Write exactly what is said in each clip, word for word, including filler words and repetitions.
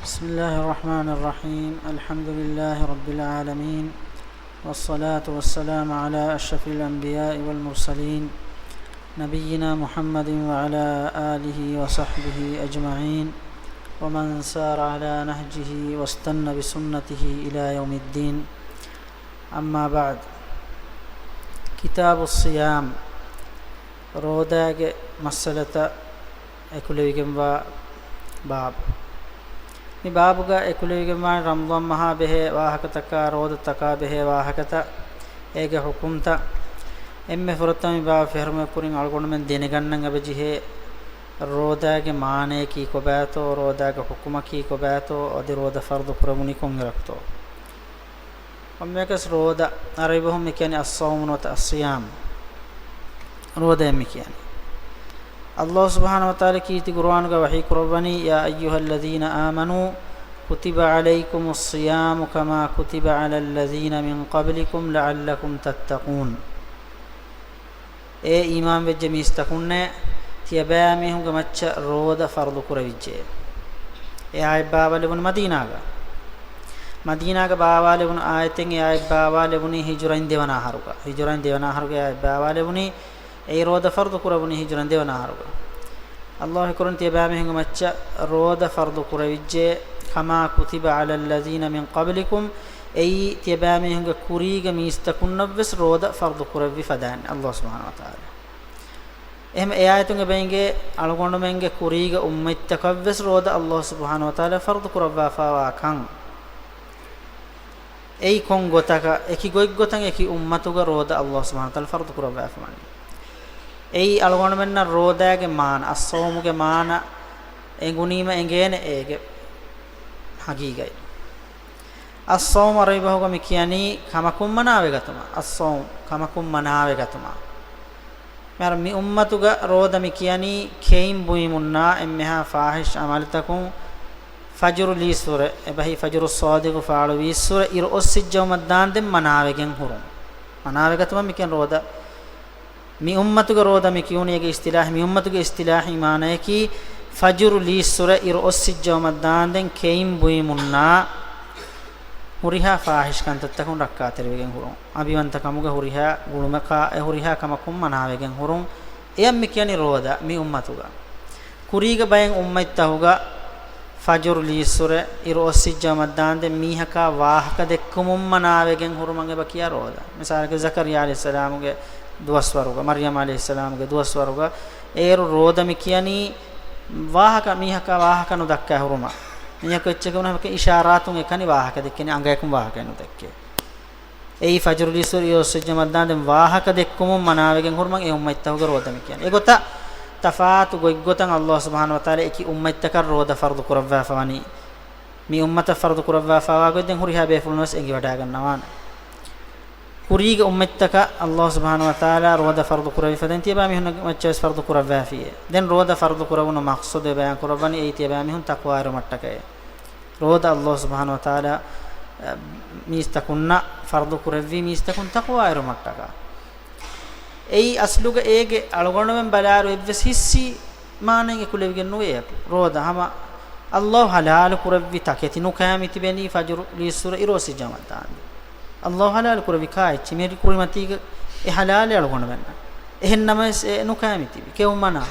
بسم الله الرحمن الرحيم. الحمد لله رب العالمين، والصلاة والسلام على أشرف الأنبياء والمرسلين، نبينا محمد وعلى آله وصحبه أجمعين، ومن سار على نهجه واستن بسنته إلى يوم الدين. أما بعد. كتاب الصيام، ރޯދާގެ މައްސަލަތައް އެކުލެވިގެންވާ ބާބު. މި ބާބުގަ އެކުލެވިގެންވާނެ ރަމަޟާން މަހާ ބެހޭ ވާހަކަތަކާ، ރޯދަތަކާ ބެހޭ ވާހަކަތައް، އޭގެ ޙުކުމްތައް. އެންމެ ފުރަތަމަ މި ބާބު ފެށުމަށް ކުރިން އަޅުގަނޑުމެން ދެނެގަންނަން އެބަޖެހޭ، ރޯދާގެ މާނަޔަކީ ކޮބާތޯ، ރޯދާގެ ޙުކުމަކީ ކޮބާތޯ، އަދި ރޯދަ ފަރުޟު ކުރެވުނީ ކޮންއިރަކުތޯ؟ ކޮންމެއަކަސް ރޯދަ، ޢަރަބި ބަހުން މި ކިޔަނީ އައްޞައުމު ނުވަތަ އައްޞިޔާމް. ރޯދައޭ މި ކިޔަނީ. ﷲ ސުބްޙާނަހޫ ވަތަޢާލާ ކީރިތި ޤުރުއާނުގަ ވަޙީ ކުރައްވަނީ، يا أيها الذين آمنوا كتب عليكم الصيام كما كتب على الذين من قبلكم لعلكم تتقون. އޭ އީމާންވެއްޖެ މީސްތަކުންނޭ، ތިޔަބައިމީހުންގެ މައްޗަށް ރޯދަ ފަރުޟު ކުރެވިއްޖެ. އެ އާޔަތް ބާވާލެވުނީ މަދީނާގަ. މަދީނާގަ ބާވާލެވުނު އާޔަތެއް، އެ އާޔަތް ބާވާލެވުނީ ހިޖުރައިން ދެވަނަ އަހަރުގަ. ހިޖުރައިން ދެވަނަ އަހަރުގަ އެ އާޔަތް ބާވާލެވުނީ، އެއީ ރޯދަ ފަރުޟު ކުރެވުނީ ހިޖުރައިން ދެވަނަ އަހަރުގަ. ﷲ އެކުރުން ތިޔަބައިމީހުންގެ މައްޗަށް ރޯދަ ފަރުޟު ކުރެވިއްޖެ، كما كتب على الذين من قبلكم، އެއީ ތިޔަބައިމީހުންގެ ކުރީގެ މީސްތަކުންނަށްވެސް ރޯދަ ފަރުޟު ކުރެއްވި ފަދައިން ﷲ ސުބްޙާނަހޫ ވަތަޢާލާ. އެހެން އެ އާޔަތުން އެބައިނގޭ އަޅުގަނޑުމެންގެ ކުރީގެ އުއްމަތްތަކަށްވެސް ރޯދަ ﷲ ސުބްޙާނަހޫ ވަތަޢާލާ ފަރުޟު ކުރައްވާފައިވާ ކަން. އެއީ ކޮން ގޮތަކަށް؟ އެކި ގޮތްގޮތަށް އެކި އުއްމަތުގަ ރޯދަ ﷲ ސުބްޙާނަހޫ ވަތަޢާލާ ފަރުޟު ކުރައްވާފަވަނީ. އެއީ އަޅުގަނޑުމެންނަށް ރޯދާގެ މާނަ، އައްޞައުމުގެ މާނަ އެނގުނީމަ އެނގޭނެ އޭގެ ޙަޤީޤަތް. އައްޞައުމު ޢަރަބި ބަހުގަ މި ކިޔަނީ ކަމަކުން މަނާވެގަތުމަށް. އައްޞައުމު، ކަމަކުން މަނާވެގަތުމަށް. މިހާރު މި އުއްމަތުގަ ރޯދަ މި ކިޔަނީ ކެއިން ބުއިމުންނާ އެންމެހާ ފާޙިޝް ޢަމަލުތަކުން، ފަޖުރު ލީއްސުރެ، އެބަހީ ފަޖުރު ޞާދިޤު ފާޅުވީއްސުރެ އިރު އޮއްސިއްޖައުމަށްދާންދެން މަނާވެގެން ހުރުން. މަނާވެގަތުމަށް މި ކިޔަން ރޯދަ. މި އުއްމަތުގެ ރޯދަ މި ކިޔުނީ އޭގެ އިޞްޠިލާޙީ، މި އުއްމަތުގެ އިޞްޠިލާޙީ މާނަޔަކީ، ފަޖުރު ލީއްސުރެ އިރު އޮއްސިއްޖައުމަށްދާންދެން ކެއިން ބުއިމުންނާ ހުރިހާ ފާޙިޝް ކަންތައްތަކުން ރައްކާތެރިވެގެން ހުރުން. އަނބިވަންތަ ކަމުގެ ހުރިހާ ގުޅުމަކާ އެ ހުރިހާ ކަމަކުން މަނާވެގެން ހުރުން. އެޔަށް މި ކިޔަނީ ރޯދަ މި އުއްމަތުގަ. ކުރީގެ ބައެއް އުއްމަތްތަކުގަ ފަޖުރު ލީއްސުރެ އިރު އޮއްސިއްޖައުމަށްދާންދެން މީހަކާ ވާހަކަ ދެއްކުމުން މަނާވެގެން ހުރުމަށް އެބަ ކިޔާ ރޯދަ. މިސާލަކަށް ޒަކަރިއްޔާ ޢަލައިހިއްސަލާމުގެ ދުވަސްވަރުގަ، މަރްޔަމް ޢަލައިހިއްސަލާމުގެ ދުވަސްވަރުގަ އޭރު ރޯދަ މި ކިޔަނީ ވާހަކަ، މީހަކާ ވާހަކަ ނުދައްކާ ހުރުމަށް. މީހަކު އެއްޗެކޭ ވުނަ ހަމަކަށް އިޝާރާތުން އެކަނި ވާހަކަ ދެއްކެނީ، އަނގަޔަކުން ވާހަކައެއް ނުދެއްކޭ. އެއީ ފަޖުރު ލީއްސުރެ އިރު އޮއްސިއްޖައުމަށްދާންދެން ވާހަކަ ދެއްކުމުން މަނާވެގެން ހުރުމަށް އެ އުއްމަތްތަކުގަ ރޯދަ މި ކިޔަނީ. އެގޮތަށް ތަފާތު ގޮތްގޮތަށް ﷲ ސުބްޙާނަހޫ ވަތަޢާލާ އެކި އުއްމަތްތަކަށް ރޯދަ ފަރުޟު ކުރައްވާފަވަނީ. މި އުއްމަތަށް ފަރުޟު ކުރައްވާފަވާ ގޮތް ދެން ހުރިހާ ބޭފުޅުންވެސް އެނގިވަޑައިގަންނަވާނެ. ކުރީގެ އުއްމަތްތަކަށް ﷲ ސުބްޙާނަހޫ ވަތަޢާލާ ރޯދަ ފަރުޟު ކުރެއްވި ފަދައިން ތިޔަބައިމީހުންގެ މައްޗަށްވެސް ފަރުޟު ކުރައްވާފިއޭ. ދެން ރޯދަ ފަރުޟު ކުރެވުނު މަޤްޞަދު އެ ބަޔާން ކުރައްވަނީ އެއީ ތިޔަބައިމީހުން ތަޤްވާއިރުވުމަށްޓަކައޭ. ރޯދަ ﷲ ސުބްޙާނަހޫ ވަތަޢާލާ، އަ، މީސްތަކުންނަށް ފަރުޟު ކުރެއްވީ މީސްތަކުން ތަޤްވާއިރުވުމަށްޓަކާ. އެއީ އަސްލުގަ އޭގެ އަޅުގަނޑުމެން ބަލާއިރު އެއްވެސް ޙިއްސީ މާނައެއް އެކުލެވިގެން ނުވޭ. ރޯދަ ހަމަ ﷲ ޙަލާލު ކުރެއްވި ތަކެތި ނުކައި މިތިބެނީ ފަޖުރު ލީއްސުރެ އިރު އޮއްސިއްޖައުމަށްދާންދެން. ﷲ ޙަލާލު ކުރެއްވި ކާ އެއްޗެއް؟ މި ކުރިމަތީގަ އެ ޙަލާލޭ އަޅުގަނޑުމެންނަށް. އެހެން ނަމަވެސް އެ ނުކައި މިތިބި. ކެއުން މަނާ.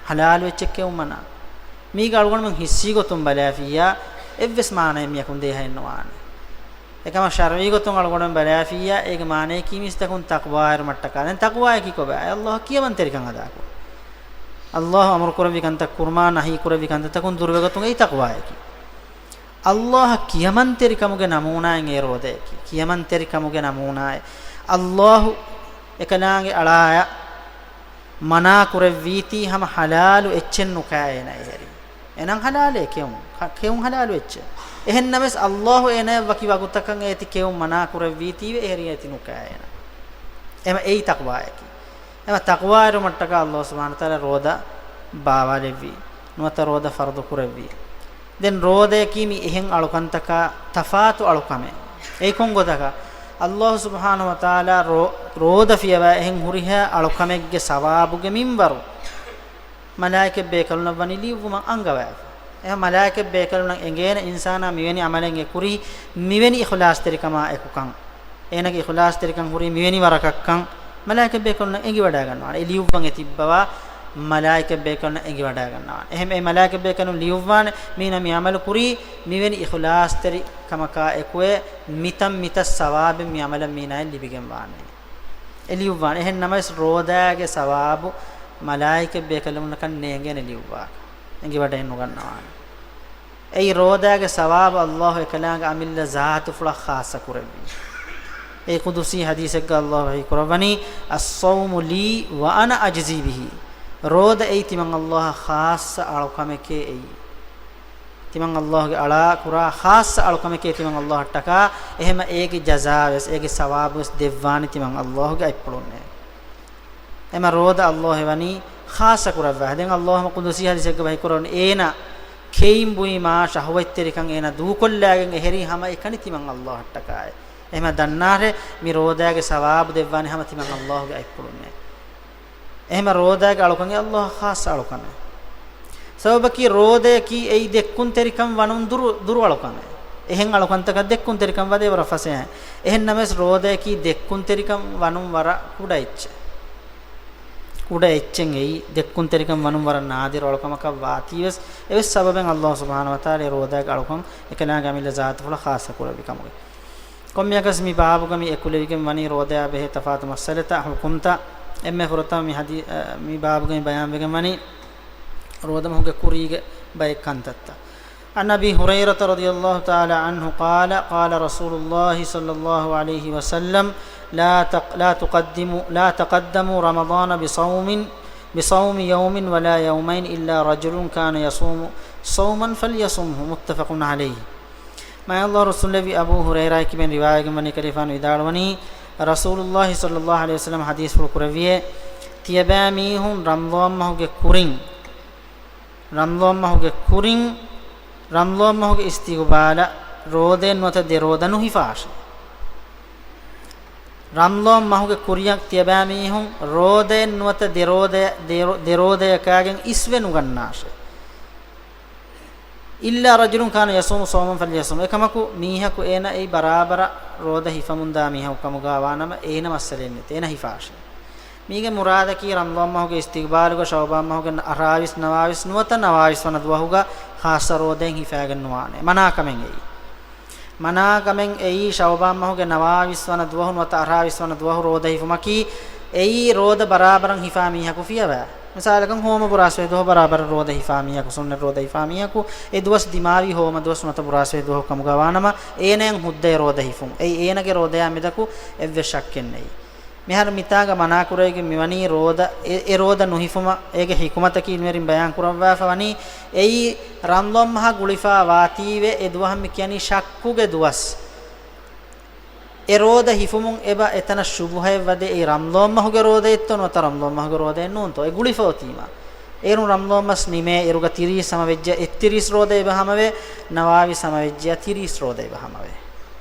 ޙަލާލު އެއްޗެއް ކެއުން މަނާ. މީގަ އަޅުގަނޑުމެން ޙިއްސީ ގޮތުން ބަލާފިއްޔާ، އެއްވެސް މާނައެއް މިއަކުން ދޭހައެއް ނުވާނެ. އެކަމަށް ޝަރުޢީ ގޮތުން އަޅުގަނޑުމެން ބަލާފިއްޔާ، އޭގެ މާނަޔަކީ މީސްތަކުން ތަޤްވާއިރުމަށްޓަކާ. ދެން ތަޤްވާޔަކީ ކޮބާ؟ ﷲ އަށް ކިޔަމަންތެރިކަން އަދާކުރުން. ﷲ އަމުރު ކުރެއްވި ކަންތައް ކުރުމާ، ނަހީ ކުރެއްވި ކަންތައްތަކުން ދުރުވެގަތުން، އެއީ ތަޤްވާޔަކީ. ﷲ އަށް ކިޔަމަންތެރިކަމުގެ ނަމޫނާއެއް އެ ރޯދަޔަކީ. ކިޔަމަންތެރިކަމުގެ ނަމޫނާއެއް. ﷲ އެކަލާނގެ އަޅާޔަށް މަނާ ކުރެއްވީތީ ހަމަ ޙަލާލު އެއްޗެއް ނުކާ އޭނަ އެހެރީ. އެނަން ޙަލާލޭ ކެއުން. ކ-، ކެއުން ޙަލާލު އެއްޗެއް. އެހެން ނަމަވެސް، ﷲ އޭނަޔަށް ވަކި ވަގުތަކަށް އޭތި ކެއުން މަނާ ކުރެއްވީތީވެ އެހެރީ އޭތި ނުކާ އޭނަ. އެމަ އެއީ ތަޤްވާޔަކީ. އެމަ ތަޤްވާއިރުމަށްޓަކާ ﷲ ސުބްޙާނަހޫ ވަތަޢާލާ ރޯދަ ބާވާލެއްވީ. ނުވަތަ ރޯދަ ފަރުޟު ކުރެއްވީ. ދެން ރޯދަޔަކީ މި އެހެން އަޅުކަންތަކާ ތަފާތު އަޅުކަމެއް. އެއީ ކޮން ގޮތަކަށް؟ ﷲ ސުބްޙާނަހޫ ވަތަޢާލާ ރޯ-، ރޯދަ ފިޔަވާ އެހެން ހުރިހާ އަޅުކަމެއްގެ ސަވާބުގެ މިންވަރު މަލާއިކަތް ބޭކަލުންނަށް ވަނީ ލިޔުއްވުމަށް އަންގަވައިފަ. އެހެން މަލާއިކަތް ބޭކަލުންނަށް އެނގޭނެ އިންސާނާ މިވެނި ޢަމަލެއް އެ ކުރީ މިވެނި އިޚްލާޞްތެރިކަމާ އެކުކަން. އޭނަގެ އިޚްލާޞްތެރިކަން ހުރީ މިވެނި ވަރަކަށްކަން މަލާއިކަތް ބޭކަލުންނަށް އެނގިވަޑައިގަންނަވާނެ. އެ ލިޔުއްވަން އެ ތިއްބަވާ މަލާއިކަތް ބޭކަލުންނަށް އެނގިވަޑައިގަންނަވާނެ. އެހެން އެ މަލާއިކަތް ބޭކަލުން ލިޔުއްވާނެ މީނަ މި ޢަމަލު ކުރީ މިވެނި އިޚްލާޞްތެރި ކަމަކާ އެކުވެ، މިތަން މިތައް ސަވާބެއް މި ޢަމަލަށް މީނާއަށް ލިބިގެން ވާނެ. އެ ލިޔުއްވާނެ. އެހެން ނަމަވެސް ރޯދާގެ ސަވާބު މަލާއިކަތް ބޭކަލުންނަކަށް ނޭނގޭނެ ލިޔުއްވާކަށް. އެނގިވަޑައެއް ނުގަންނަވާނެ. އެއީ ރޯދާގެ ސަވާބު ﷲ އެކަލާނގެ އަމިއްލަ ޒާތުފުޅަށް ޚާއްޞަ ކުރެއްވީ. އެ ޤުދުސީ ޙަދީޘެއްގަ ﷲ ވަޙީ ކުރައްވަނީ، "الصوم لي وأنا أجزي به." ރޯދަ އެއީ ތިމަން ﷲ އަށް ޚާއްޞަ އަޅުކަމެކޭ އެއީ. ތިމަން ﷲ ގެ އަޅާ ކުރާ ޚާއްޞަ އަޅުކަމެކޭ ތިމަން ﷲ އަށްޓަކާ، އެހެމަ އޭގެ ޖަޒާވެސް، އޭގެ ސަވާބުވެސް ދެއްވާނީ ތިމަން ﷲ ގެ އަތްޕުޅުންނޭ. އެމަ ރޯދަ ﷲ އެވަނީ ޚާއްޞަ ކުރައްވާ. ދެން ﷲ ހަމަ ޤުދުސީ ޙަދީޘެއްގަ ވަޙީ ކުރައްވަނީ، އޭނަ ކެއިން ބުއިމާ ޝަހުވަތްތެރިކަން އޭނަ ދޫކޮށްލާގެން އެހެރީ ހަމަ އެކަނި ތިމަން ﷲ އަށްޓަކާއޭ. އެހެމަ ދަންނާށޭ، މި ރޯދާގެ ސަވާބު ދެއްވާނީ ހަމަ ތިމަން ﷲ ގެ އަތްޕުޅުންނޭ. އެހެމަ ރޯދާގެ އަޅުކަން ﷲ އަށް ޚާއްޞަ އަޅުކަމެއް. ސަބަބަކީ ރޯދަޔަކީ އެއީ ދެއްކުންތެރިކަން ވަނުން ދުރު، ދުރު އަޅުކަމެއް. އެހެން އަޅުކަންތަކަށް ދެއްކުންތެރިކަން ވަދެ ވަރަށް ފަސޭހަ. އެހެން ނަމަވެސް ރޯދަޔަކީ ދެއްކުންތެރިކަން ވަނުން ވަރަށް ކުޑަ އެއްޗެއް. ކުޑަ އެއްޗެއް އެއީ، ދެއްކުންތެރިކަން ވަނުން ވަރަށް ނާދިރު އަޅުކަމަކަށް ވާތީވެސް، އެވެސް ސަބަބެއް ﷲ ސުބްޙާނަހޫ ވަތަޢާލާ ރޯދާގެ އަޅުކަން އެކަލާނގެ އަމިއްލަ ޒާތުފުޅަށް ޚާއްޞަ ކުރެއްވި ކަމުގައި. ކޮންމެއަކަސް މި ބާބުގަ މި އެކުލެވިގެން ވަނީ ރޯދަޔާ ބެހޭ ތަފާތު މައްސަލަތައް، ޙުކުމްތައް. އެންމެ ފުރަތަމަ މި ޙަދީ، އަ، މި ބާބުގައި ބަޔާންވެގެން ވަނީ ރޯދަމަހުގެ ކުރީގެ ބައެއް ކަންތައްތައް. عن أبي هريرة رضي الله تعالى عنه قال، قال رسول الله صلى الله عليه وسلم، لا تق-، لا تقدموا، لا تقدموا رمضان بصوم، بصوم يوم ولا يومين إلا رجل كان يصوم صوما فليصمه، متفق عليه. މާތް ﷲ ރުއްސުންލެއްވި އަބޫ ހުރައިރާއަކީ ބެން ރިވާޔަތްވެގެން ވަނީ ކަލޭގެފާނު ވިދާޅުވަނީ، ރަސޫލުﷲ ޞައްލަﷲ ޢަލައިހި ވަސައްލަމަ ޙަދީޘްފުޅު ކުރެއްވިއޭ، ތިޔަބައިމީހުން ރަމަޟާން މަހުގެ ކުރިން، ރަމަޟާން މަހުގެ ކުރިން، ރަމަޟާން މަހުގެ އިސްތިޤުބާލަށް ރޯދައެއް ނުވަތަ ދެ ރޯދަ ނުހިފާށޭ. ރަމަޟާން މަހުގެ ކުރިއަށް ތިޔަބައިމީހުން ރޯދައެއް ނުވަތަ ދެ ރޯދަ، ދެ ރޯ، ދެ ރޯދަޔަކާގެން އިސްވެ ނުގަންނާށޭ. إلا رجل كان يصوم صوما فليصمه. އެކަމަކު މީހަކު އޭނަ އެއީ ބަރާބަރަށް ރޯދަ ހިފަމުންދާ މީހަކު ކަމުގަ ވާނަމަ އޭނަ މައްސަލައެއް ނެތޭ، އޭނަ ހިފާށޭ. މީގެ މުރާދަކީ ރަމަޟާން މަހުގެ އިސްތިޤުބާލުގަ ޝަޢުބާން މަހުގެ އަށާވީސް ނަވާވީސް ނުވަތަ ނަވާވީސް ވަނަ ދުވަހުގަ ޚާއްޞަ ރޯދައެއް ހިފާގެން ނުވާނެ. މަނާކަމެއް އެއީ. މަނާކަމެއް އެއީ ޝަޢުބާން މަހުގެ ނަވާވީސް ވަނަ ދުވަހު ނުވަތަ އަށާވީސް ވަނަ ދުވަހު ރޯދަ ހިފުމަކީ، އެއީ ރޯދަ ބަރާބަރަށް ހިފާ މީހަކު ފިޔަވާ. މިސާލަކަށް ހޯމަ ބުރާސްވެ ދުވަހު ބަރާބަރަށް ރޯދަ ހިފާ މީހަކު، ސުންނަތް ރޯދަ ހިފާ މީހަކު، އެ ދުވަސް ދިމާވީ ހޯމަ ދުވަސް ނުވަތަ ބުރާސްވެ ދުވަހު ކަމުގަ ވާނަމަ، އޭނައަށް ހުއްދައޭ ރޯދަ ހިފުން. އެއީ އޭނަގެ ރޯދަޔާ މެދަކު އެއްވެސް ޝައްކެއް ނެތް. މިހާރު މިތާގަ މަނާކުރެވިގެން މިވަނީ ރޯދަ، އެ، އެ ރޯދަ ނުހިފުމަށް އޭގެ ޙިކުމަތަކީ އިންވެރިން ބަޔާން ކުރައްވާފަ ވަނީ، އެއީ ރަމަޟާން މަހަށް ގުޅިފާ ވާތީވެ އެ ދުވަހަށް މި ކިޔަނީ ޝައްކުގެ ދުވަސް. އެ ރޯދަ ހިފުމުން އެބަ އެތަނަށް ޝުބުހައެއް ވަދެ، އެއީ ރަމަޟާން މަހުގެ ރޯދައެއްތޯ ނުވަތަ ރަމަޟާން މަހުގެ ރޯދައެއް ނޫންތޯ؟ އެ ގުޅިފަ އޮތީމާ. އޭރުން ރަމަޟާން މަސް ނިމޭ، އޭރުގަ ތިރީސް ހަމަވެއްޖެ، އެއްތިރީސް ރޯދަ އެބަ ހަމަވޭ، ނަވާވީސް ހަމަވެއްޖެ، ތިރީސް ރޯދަ އެބަ ހަމަވޭ.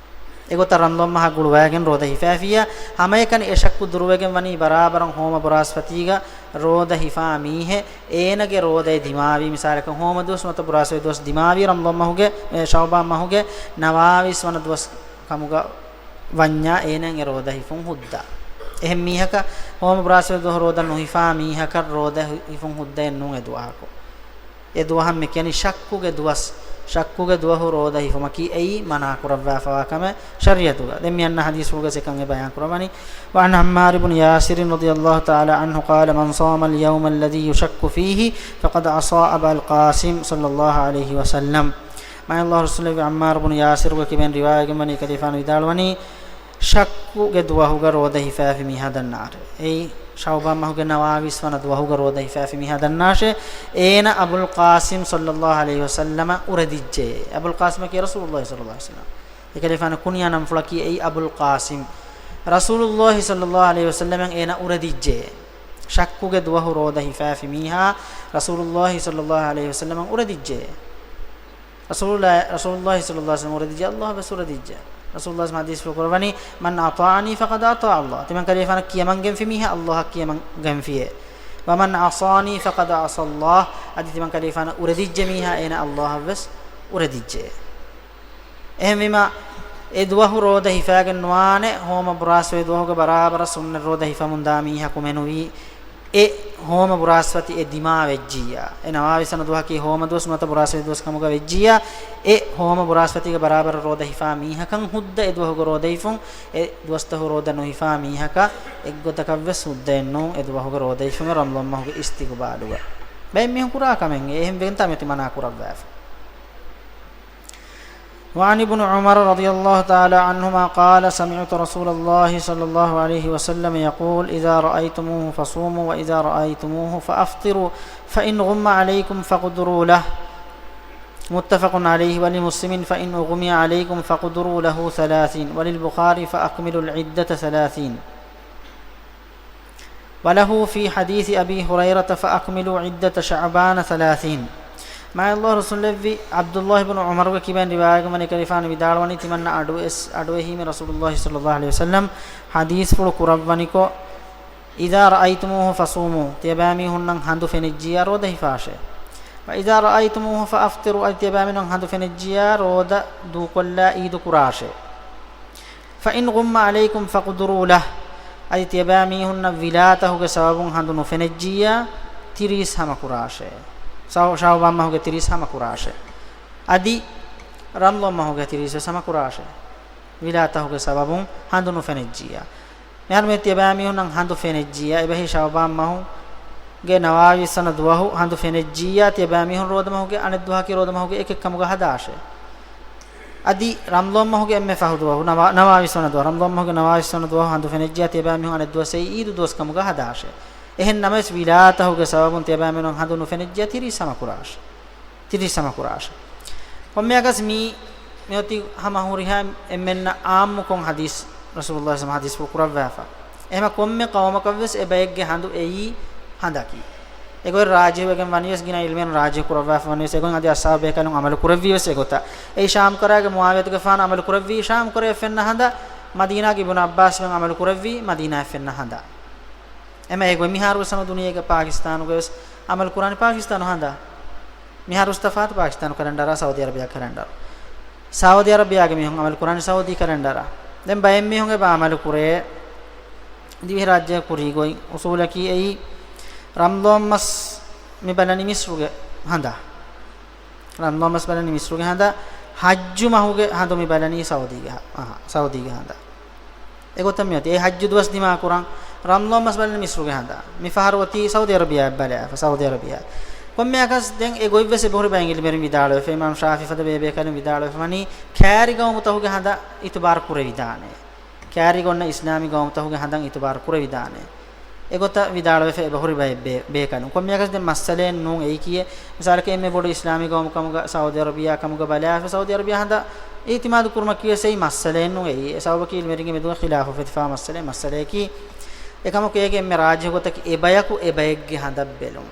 އެގޮތަށް ރަމަޟާން މަހަށް ގުޅުވައިގެން ރޯދަ ހިފައިފިއްޔާ، ހަމައެކަނި އެ ޝައްކު ދުރުވެގެން ވަނީ ބަރާބަރަށް ހޯމަ ބުރާސްފަތީގަ ރޯދަ ހިފާ މީހެއް، އޭނަގެ ރޯދައެއް ދިމާވީ، މިސާލަކަށް ހޯމަ ދުވަސް ނުވަތަ ބުރާސްވެ ދުވަސް ދިމާވީ ރަމަޟާން މަހުގެ، އެ، ޝަޢުބާން މަހުގެ ނަވާވީސް ވަނަ ދުވަސް ކަމުގަ ވަންޏާ އޭނައަށް އެ ރޯދަ ހިފުން ހުއްދަ. އެހެން މީހަކަށް ހޯމަ ބުރާސްވެ ދުވަހު ރޯދަ ނުހިފާ މީހަކަށް ރޯދަ ހި-، ހިފުން ހުއްދައެއް ނޫން އެ ދުވަހަކު. އެ ދުވަހަށް މި ކިޔަނީ ޝައްކުގެ ދުވަސް، ޝައްކުގެ ދުވަހު ރޯދަ ހިފުމަކީ އެއީ މަނާ ކުރައްވާފަވާ ކަމެއް ޝަރީޢަތުގަ. ދެން މި އަންނަ ޙަދީޘްފުޅުގަ އެކަން އެ ބަޔާން ކުރައްވަނީ. وعن عمار بن ياسر رضي الله تعالى عنه قال، من صام اليوم الذي يشك فيه فقد عصى أبا القاسم صلى الله عليه وسلم. މާތް ﷲ ރުއްސުންލެއްވި ޢައްމާރު ބުނު ޔާސިރުގެ ކިބައިން ރިވާޔަތްވެގެންވަނީ، ކަލޭގެފާނު ވިދާޅުވަނީ، ޝައްކުގެ ދުވަހުގަ ރޯދަ ހިފާފި މީހާ ދަންނާށޭ. އެއީ، ޝަޢުބާން މަހުގެ ނަވާވީސް ވަނަ ދުވަހުގަ ރޯދަ ހިފާފި މީހާ ދަންނާށޭ. އޭނަ އަބުލް ޤާސިމް ޞައްލައްލާހު ޢަލައިހި ވަސައްލަމަށް އުރެދިއްޖެ. އަބުލް ޤާސިމަކީ ރަސޫލުﷲ ޞައްލައްލާހު ޢަލައިހި ވަސައްލަމަ. އެކަލޭގެފާނު ކުންޔާ ނަންފުޅަކީ އެއީ އަބުލް ޤާސިމް. ރަސޫލުﷲ ޞައްލައްލާހު ޢަލައިހި ވަސައްލަމަށް އޭނަ އުރެދިއްޖެ. ޝައްކުގެ ދުވަހު ރޯދަ ހިފާފި މީހާ ރަސޫލުﷲ ޞައްލައްލާހު ޢަލައިހި ވަސައްލަމަށް އުރެދިއްޖެ. ރަސޫލުﷲ، ރަސޫލުﷲ ޞައްލައްލާހު ޢަލައިހި ވަސައްލަމަ އުރެދިއްޖެ، ﷲ ވެސް އުރެދިއްޖެ. ރަސޫލުﷲ ޙަދީޘްފުޅު ކުރައްވަނީ، من أطاعني فقد أطاع الله. ތިމަން ކަލޭގެފާނަށް ކިޔަމަން ގެންފި މީހާ ﷲއަށް ކިޔަމަން ގެންފިއޭ. ومن عصاني فقد عصى الله، އަދި ތިމަން ކަލޭގެފާނަށް އުރެދިއްޖެ މީހާ އޭނަ ﷲ އަށްވެސް އުރެދިއްޖެ. އެހެންވީމަ، އެ ދުވަހު ރޯދަ ހިފާގެން ނުވާނެ، ހޯމަ ބުރާސްފަތި ދުވަހުގެ ބަރާބަރަށް ސުންނަތް ރޯދަ ހިފަމުން ދާ މީހަކު މެނުވީ، އެ ހޯމަ ބުރާސްފަތި އެ ދިމާ ވެއްޖިއްޔާ، އެ ނަވާވީސް ވަނަ ދުވަހަކީ ހޯމަ ދުވަސް ނުވަތަ ބުރާސްފަތި ދުވަސް ކަމުގަ ވެއްޖިއްޔާ، އެ ހޯމަ ބުރާސްފަތިގެ ބަރާބަރަށް ރޯދަ ހިފާ މީހަކަށް ހުއްދަ އެ ދުވަހުގެ ރޯދަ ހިފުން، އެ ދުވަސްތަހު ރޯދަ ނުހިފާ މީހަކަށް އެއްގޮތަކަށްވެސް ހުއްދައެއް ނޫން އެ ދުވަހުގެ ރޯދަ ހިފުމެއް ރަމަޟާން މަހުގެ އިސްތިގުބާލުގަ. ބައެއް މީހުން ކުރާ ކަމެއް އެ. އެހެން ވެގެން ތާ މިއޮތީ މަނާ ކުރައްވާފަ. وعن ابن عمر رضي الله تعالى عنهما قال: سمعت رسول الله صلى الله عليه وسلم يقول: إذا رأيتموه فصوموا، وإذا رأيتموه فأفطروا، فإن غم عليكم فاقدروا له. متفق عليه. ولمسلم: فإن أغمي عليكم فاقدروا له ثلاثين. وللبخاري: فأكملوا العدة ثلاثين. وله في حديث أبي هريرة: فأكملوا عدة شعبان ثلاثين. މާތް ﷲ ރުއްސުންލެއްވި ޢަބްދުﷲ ބިން ޢުމަރުގެ ކިބައިން ރިވާޔަތްވަނީ ތިމަންނަ އަޑުއެސް، އަޑުއެހީމެ ރަސޫލުﷲ ޞައްލަﷲ ޢަލައިހި ވަސައްލަމް ޙަދީޘްފުޅު ކުރައްވަނިކޮށް، إذا رأيتموه فصوموا، ތިޔަބައިމީހުންނަށް ހަނދު ފެނިއްޖިއްޔާ ރޯދަ ހިފާށޭ. وإذا رأيتموه فأفطروا، އަދި ތިޔަބައިމީހުންނަށް ހަނދު ފެނިއްޖިއްޔާ ރޯދަ ދޫކޮށްލާ އީދު ކުރާށޭ. فإن غم عليكم فاقدروا له، އަދި ތިޔަބައިމީހުންނަށް ވިލާތަހުގެ ސަބަބުން ހަނދު ނުފެނިއްޖިއްޔާ ތިރީސް ހަމަކުރާށޭ. ޝައު-، ޝައުބާން މަހުގެ ތިރީސް ހަމަކުރާށޭ. އަދި ރަމަޟާން މަހުގެ ތިރީސް ވެސް ހަމަކުރާށޭ. ވިލާތަހުގެ ސަބަބުން ހަނދު ނުފެނިއްޖިއްޔާ. މިހާރު މިއޮތީ ތިޔަބައިމީހުންނަށް ހަނދު ފެނިއްޖިއްޔާ، އެބަހީ ޝައުބާން މަހުގެ ނަވާވީސް ވަނަ ދުވަހު ހަނދު ފެނިއްޖިއްޔާ، ތިޔަބައިމީހުން ރޯދަ މަހުގެ އަނެއް ދުވަހަކީ ރޯދަ މަހުގެ އެކެއް ކަމުގަ ހަދާށޭ. އަދި ރަމަޟާން މަހުގެ އެންމެ ފަހު ދުވަހު، ނަވާ-، ނަވާވީސް ވަނަ ދުވަހު، ރަމަޟާން މަހުގެ ނަވާވީސް ވަނަ ދުވަހު ހަނދު ފެނިއްޖިއްޔާ، ތިޔަބައިމީހުން އަނެއް ދުވަސް އެއީ އީދު ދުވަސް ކަމުގަ ހަދާށޭ. އެހެން ނަމަވެސް، ވިލާތަހުގެ ސަބަބުން ތިޔަބައިމީހުން ހަނދު ނުފެނިއްޖިއްޔާ ތިރީސް ހަމަކުރާށޭ. ތިރީސް ހަމަކުރާށޭ. ކޮންމެއަކަސް މީ މިއޮތީ ހަމަ ހުރިހާ އެންމެންނަށް އާއްމުކޮށް ޙަދީޘް، ރަސޫލުﷲ ޞައްލަﷲ ޙަދީޘްފުޅު ކުރައްވާފަ. އެހެމަ ކޮންމެ ޤައުމަކަށްވެސް އެބައެއްގެ ހަނދު އެއީ ހަނދަކީ. އެގޮތް ރާޖިޙުވެގެން ވަނީވެސް، ގިނަ ޢިލްމުވެރިން ރާޖިޙު ކުރައްވާފަ ވަނީވެސް، އެގޮތް އަދި އަޞްޙާބު ބޭކަލުން ޢަމަލު ކުރެއްވީވެސް އެގޮތަށް. އެއީ ޝާމް ކަރައިގެ މުޢާވިޔަތުގެފާނު ޢަމަލު ކުރެއްވީ ޝާމް ކަރައި ފެންނަ ހަނދަށް، މަދީނާގެ އިބްނު ޢައްބާސް ވެސް ޢަމަލު ކުރެއްވީ މަދީނާއަށް ފެންނަ ހަނދަށް. އެމަ އެގޮތް މިހާރުވެސް ހަމަ ދުނިޔޭގެ ޕާކިސްތާނުގަވެސް ޢަމަލު ކުރާނީ ޕާކިސްތާނު ހަނދަށް. މިހާރު ތަފާތު ޕާކިސްތާނު ކެލެންޑަރާ ސައުދީ ޢަރަބިޔާ ކެލެންޑަރު. ސައުދީ ޢަރަބިޔާގެ މީހުން ޢަމަލު ކުރާނީ ސައުދީ ކެލެންޑަރާ. ދެން ބައެއް މީހުން އެބަ ޢަމަލު ކުރޭ ދިވެހިރާއްޖެ ކުރީގޮތް. އުޞޫލަކީ އެއީ ރަމަޟާން މަސް މި ބަލަނީ މިޞްރުގެ ހަނދާ. ރަމަޟާން މަސް ބަލަނީ މިޞްރުގެ ހަނދާ. ޙައްޖު މަހުގެ ހަނދު މި ބަލަނީ ސައުދީގެ ހަ-، އަހަ، ސައުދީގެ ހަނދާ. އެގޮތަށް މިއޮތީ. އެ ޙައްޖު ދުވަސް ދިމާކުރަން ރަމަޟާން މަސް ބަލަނީ މިޞްރުގެ ހަނދާ. މިފަހަރު އޮތީ ސައުދީ ޢަރަބިޔާއަށް ބަލާފަ، ސައުދީ ޢަރަބިޔާ. ކޮންމެއަކަސް ދެން އެ ގޮތްވެސް އެބަހުރި ބައެއް ޢިލްމުވެރިން ވިދާޅުވެފަ، އިމާމް ޝާފިޢީ ފަދަ ބޭބޭކަލުން ވިދާޅުވެފަ ވަނީ، ކާރި ގައުމުތަކުގެ ހަނދަށް އިތުބާރު ކުރެވިދާނެ. ކާރިގަ އޮންނަ އިސްލާމީ ގައުމުތަކުގެ ހަނދަށް އިތުބާރު ކުރެވިދާނެ. އެގޮތަށް ވިދާޅުވެފަ އެބަހުރި ބައެއް ބޭ-، ބޭކަލުން. ކޮންމެއަކަސް ދެން މައްސަލައެއް ނޫން އެއީކީއެއް. މިސާލަކަށް އެންމެ ބޮޑު އިސްލާމީ ގައުމު ކަމުގަ ސައުދީ ޢަރަބިޔާ ކަމުގަ ބަލާފަ، ސައުދީ ޢަރަބިޔާ ހަނދަށް އިޢުތިމާދު ކުރުމަކީވެސް އެއީ މައްސަލައެއް ނޫން އެއީ. އެ ސަބަބަކީ ޢިލްމުވެރިންގެ މެދުގަ ޚިލާފު އުފެދިފާ މައްސަލައެއް. މައްސަލަޔަކީ އެކަމަކު އޭގެ އެންމެ ރާޖިޙު ގޮތަކީ އެބަޔަކު އެބައެއްގެ ހަނދަށް ބެލުން.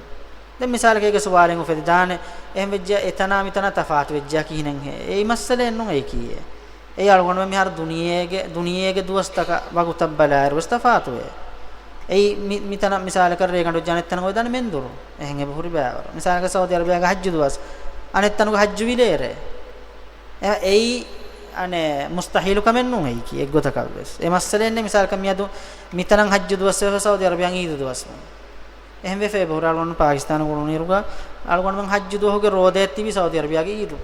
ދެން މިސާލަކަށް އޭގެ ސުވާލެއް އުފެދިދާނެ، އެހެން ވެއްޖެ އެތަނާ މިތަނާ ތަފާތު ވެއްޖެ ކިހިނެއްހޭ؟ އެއީ މައްސަލައެއް ނޫން އެއީކީއެއް. އެއީ އަޅުގަނޑުމެން މިހާރު ދުނިޔޭގެ، ދުނިޔޭގެ ދުވަސްތަކަށް ވަގުތަށް ބަލާއިރު ވެސް ތަފާތުވޭ. އެއީ މި-، މިތަނަށް މިސާލަކަށް ރޭގަނޑު ވެއްޖެ އަނެއްތަނަކަށް ވެދާނެ މެންދުރު. އެހެން އެބަހުރި ބައިވަރު. މިސާލަކަށް ސައުދީ ޢަރަބިޔާގެ ޙައްޖު ދުވަސް. އަނެއްތަނުގެ ޙައްޖު ވިލޭރޭ. އެ-، އެއީ އަނެއް މުސްތަޙީލު ކަމެއް ނޫން އެއީކީ އެއްގޮތަކަށްވެސް. އެ މައްސަލައެއް ނެތް މިސާލަކަށް މިއަދު މިތަނަށް ޙައްޖު ދުވަސް ވެފަ ސައުދީ ޢަރަބިޔާގެ ޢީދު ދުވަސް ނޫން. އެހެންވެފަ އެބަހުރި އަޅުގަނޑު ޕާކިސްތާނު އުޅުނުއިރުގަ އަޅުގަނޑުމެން ޙައްޖު ދުވަހުގެ ރޯދައެއް ތިބި ސައުދީ ޢަރަބިޔާގެ ޢީދު.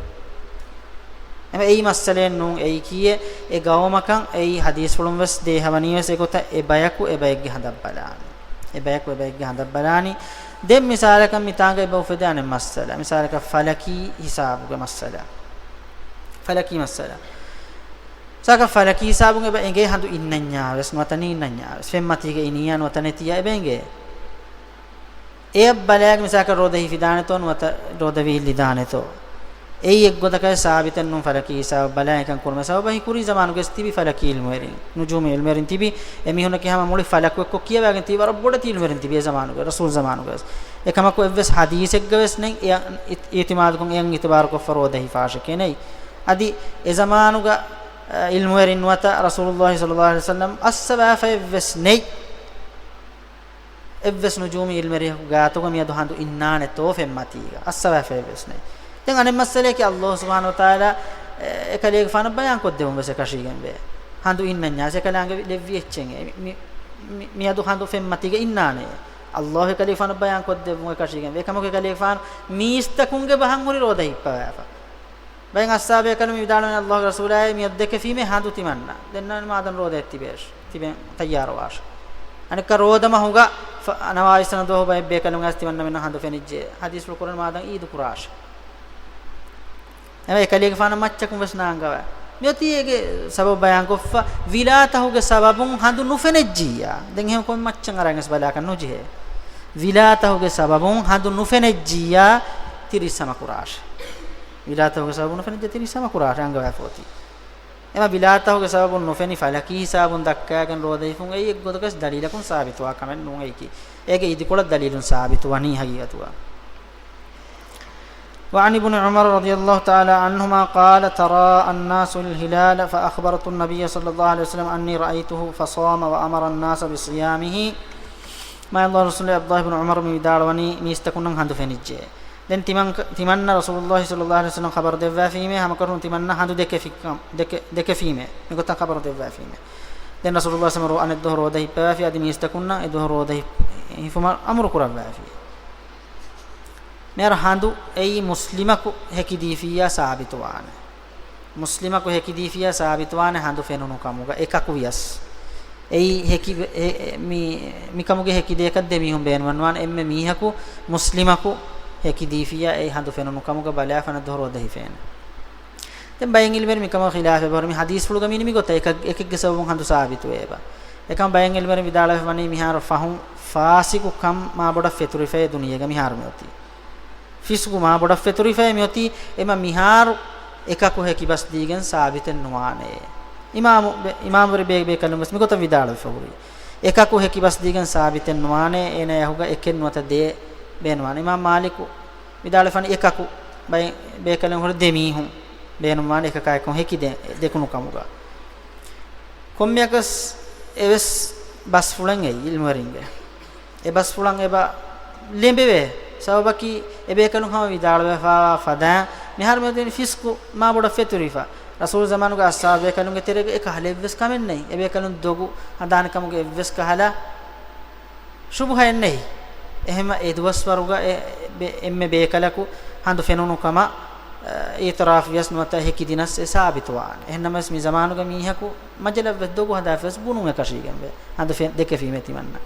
އެމަ އެއީ މައްސަލައެއް ނޫން އެއީކީއެއް. އެ ގައުމަކަށް އެއީ ޙަދީޘްފުޅުން ވެސް ދޭހަވަނީ ވެސް އެގޮތަށް އެ ބަޔަކު އެބައެއްގެ ހަނދަށް ބަލާނެ. އެ ބަޔަކު އެބައެއްގެ ހަނދަށް ބަލާނީ. ދެން މިސާލަކަށް މިތާނގަ އެބަ އުފެދޭ އަނެއް މައްސަލަ. މިސާލަކަށް ފަލަކީ ހިސާބުގެ މައްސަލަ. ފަލަކީ މައްސަލަ. ސާކަށް ފަލަކީ ހިސާބުން އެބަ އެނގޭ ހަނދު އިންނަންޏާ ވެސް ނުވަތަ ނީންނަންޏާ ވެސް. ފެންމަތީގަ އިނިއްޔާ ނުވަތަ ނެތިއްޔާ އެބަ އެނގޭ. އެއަށް ބަލާގެ މިސާކަށް ރޯދަ ހިފިދާނެތޯ ނުވަތަ ރޯދަ ވީއްލިދާނެތޯ. އެއީ އެއްގޮތަކަށް ސާބިތެއް ނޫން ފަލަކީ ހިސާބަށް ބަލާ އެކަން ކުރުމެއް. ސަބަބަކީ ކުރީ ޒަމާނުގަވެސް ތިބި ފަލަކީ ޢިލްމުވެރިން، ނުޖޫމީ ޢިލްމުވެރިން ތިބި. އެމީހުންނަކީ ހަމަ މުޅި ފަލަކު އެއްކޮށް ކިޔަވާގެން ތިބި ވަރަށް ބޮޑެތި ޢިލްމުވެރިން ތިބި އެ ޒަމާނުގަވެސް. އެކަމަކު އެއްވެސް ޙަދީޘެއްގަވެސް ނެތް އެ-، އި-، އިޢުތިމާދުކޮށް އެއަށް އިޢުތިބާރުކޮށްފަ ރޯދަ ހިފާށެކޭ ނެތް. އަދި އެ ޒަމާނުގަ، އަ، ޢިލްމުވެރިން ނުވަތަ ރަސޫލުﷲ ޞައްލަﷲ ޢަލައިހި ވަސައްލަމް އައްސަވާފައެއްވެސް ނެތް. އެއްވެސް ނުޖޫމީ ޢިލްމުވެރިޔަކު ގާތުގަ މިއަދު ހަނދު އިންނާނެތޯ ފެންމަތީގަ އައްސަވާފައެއްވެސް ނެތް. ދެން އަނެއް މައްސަލައަކީ، ﷲ ސުބްޙާނަހޫ ވަތަޢާލާ އެކަލޭގެފާނަށް ބަޔާންކޮށްދެއްވުން ވެސް އެކަށީގެންވޭ. ހަނދު އިންނަންޏާސް އެކަލާނގެ ލެއްވި އެއްޗެއް އެ. މި، މި، މިއަދު ހަނދު ފެންމަތީގަ އިންނާނެ. ﷲ އެކަލޭގެފާނަށް ބަޔާންކޮށްދެއްވުން އެކަށީގެންވޭ. އެކަމަކު އެކަލޭގެފާނު މީސްތަކުންގެ ބަހަށް ހުރި ރޯދަ ހިއްޕަވާފަ. ބައެއް އައްސާބޭކަލުން މި ވިދާޅުވަނީ، ﷲގެ ރަސޫލާއޭ، މިއަދު ދެކެފީމޭ ހަނދު ތިމަންނަ. ދެންނަވަނީ މާދަން ރޯދައެއް ތިބޭށި. ތިބެން ތައްޔާރުވާށި. އަނެއްކާ ރޯދަ މަހުގަ ފަ-، ނަވާވީސް ވަނަ ދުވަހު ބައެއް ބޭކަލުން އައިސް ތިމަންނަމެންނަށް ހަނދު ފެނިއްޖެ. ޙަދީޘްފުޅު ކުރަން މާދަން ޢީދު ކުރާށި. އެމަ އެކަލޭގެފާނަށް މައްޗަކުން ވެސް ނާނގަވާ. މިއޮތީ އޭގެ ސަބަބު ބަޔާންކޮށްފަ، ވިލާތަހުގެ ސަބަބުން ހަނދު ނުފެނެއްޖިއްޔާ. ދެން އެހެން ކޮން މައްޗަށް އަރަން ވެސް ބަލާކަށް ނުޖެހޭ. ވިލާތަހުގެ ސަބަބުން ހަނދު ނުފެނެއްޖިއްޔާ ތިރީސް ހަމަ ކުރާށި. ވިލާތަހުގެ ސަބަބުން ނުފެނިއްޖެ ތިރީސް ހަމަ ކުރާށި އަންގަވާފަ އޮތީ. އެމަ ވިލާތަހުގެ ސަބަބުން ނުފެނި ފަލަކީ ހިސާބުން ދައްކާގެން ރޯދަ ހިފުން އެއީ އެއްގޮތަކަށް ދަލީލަކުން ސާބިތުވާ ކަމެއް ނޫން އެއީކީ. އޭގެ އިދިކޮޅަށް ދަލީލުން ސާބިތުވަނީ ހަގީގަތުގަ. وعن ابن عمر رضي الله تعالى عنهما قال، تراءى الناس الهلال فأخبرت النبي صلى الله عليه وسلم أني رأيته فصام وأمر الناس بصيامه. މާތް ﷲ ރަސޫލު ޢަބްދުﷲ ބިން ޢުމަރު މި ވިދާޅުވަނީ މީސްތަކުންނަށް ހަނދު ފެނިއްޖެ. ދެން ތިމަން-، ތިމަންނަ ރަސޫލުﷲ ޞައްލަﷲ ޢަލައިހި ވަސައްލަމަ ޚަބަރު ދެއްވާފީމޭ، ހަމަކަށަވަރުން ތިމަންނަ ހަނދު ދެކެފިކަން، ދެކެ-، ދެކެފީމޭ. މިގޮތަށް ޚަބަރު ދެއްވާފީމޭ. ދެން ރަސޫލުﷲ ޞައްލަﷲ ޢަލައިހި ވަސައްލަމަ ރޯ-، އަނެއް ދުވަހު ރޯދަ ހި-، އެ ދުވަހު ރޯދަ ހި-، ހިފުމަށް އަމުރު ކުރައްވާފި. މިހާރު ހަނދު އެއީ މުސްލިމަކު ހެކިދީފިއްޔާ ސާބިތުވާނެ. މުސްލިމަކު ހެކިދީފިއްޔާ ސާބިތުވާނެ ހަނދު ފެނުނު ކަމުގަ އެކަކު ވިޔަސް. އެއީ ހެކި-، އެ-، އެ-، މި-، މިކަމުގެ ހެކިދޭކަށް ދެމީހުން ބޭނުންވަންވާނެ. އެންމެ މީހަކު މުސްލިމަކު ހެކިދީފިއްޔާ އެއީ ހަނދު ފެނުނު ކަމުގަ ބަލާފަ އަނެއް ދުވަހު ރޯދަ ހިފޭނެ. ދެން ބައެއް ޢިލްމުވެރިން މިކަމަށް ޚިލާފެއް ބަހުރި މި ޙަދީޘްފުޅުގަ މި ނިމި ގޮތަށް އެކަ-، އެކެއްގެ ސަބަބުން ހަނދު ސާބިތުވޭބަ. އެކަމަށް ބައެއް ޢިލްމުވެރިން ވިދާޅުވެފަ ވަނީ މިހާރު ފަހުން ފާސިޤު ކަން މާ ބޮޑަށް ފެތުރިފައޭ ދުނިޔޭގަ މިހާރު މިއޮތީ. ފިސްޤު މާ ބޮޑަށް ފެތުރިފައޭ މިއޮތީ، އެމަ މިހާރު އެކަކު ހެކިބަސްދީގެން ސާބިތެއް ނުވާނެ. އިމާމު-، ބެ-، އިމާމުވެރި ބޭ-، ބޭކަލުން ވެސް މިގޮތަށް ވިދާޅުވެފަ ހުރީ. އެކަކު ހެކިބަސްދީގެން ސާބިތެއް ނުވާނެ، އޭނާ އެހުގަ އެކެއް ނުވަތަ ދޭއް ބޭނުންވާނެ. އިމާމް މާލިކު ވިދާޅުވެފަ ވަނީ އެކަކު ބައެއް ބޭކަލުން ހުރި ދެ މީހުން ބޭނުންވާނެ އެކަކާ އެކު ހެކި ދެ-، ދެކުނު ކަމުގަ. ކޮންމެއަކަސް އެވެސް ބަސްފުޅެއް އެއީ ޢިލްމުވެރިންގެ. އެ ބަސްފުޅަށް އެބަ ލެނބެވޭ. ސަބަބަކީ އެބޭކަލުން ހަމަ ވިދާޅުވެފައިވާ ފަދައިން މިހާރު މިއޮތީ ފިސްޤު މާ ބޮޑަށް ފެތުރިފަ. ރަސޫލު ޒަމާނުގެ އަޞްޙާބުބޭކަލުންގެ ތެރޭގަ އެކަހަލަ އެއްވެސް ކަމެއް ނެތް. އެބޭކަލުން ދޮގު ހަނދާންކަމުގެ އެއްވެސް ކަހަލަ ޝުބުހައެއް ނެތް. އެހެންވެ އެ ދުވަސްވަރުގަ އެ ބެ-، އެންމެ ބޭކަލަކު ހަނދު ފެނުނު ކަމަށް، އަ، އިޢުތިރާފު ވިޔަސް ނުވަތަ ހެކިދިނަސް އެ ސާބިތުވާނެ. އެހެންނަމަވެސް މި ޒަމާނުގަ މީހަކު މަޖަލަށްވެސް ދޮގު ހަދާފަވެސް ބުނުން އެކަށީގެންވޭ. ހަނދު ފެ-، ދެކެފީމޭ ތިމަންނަ.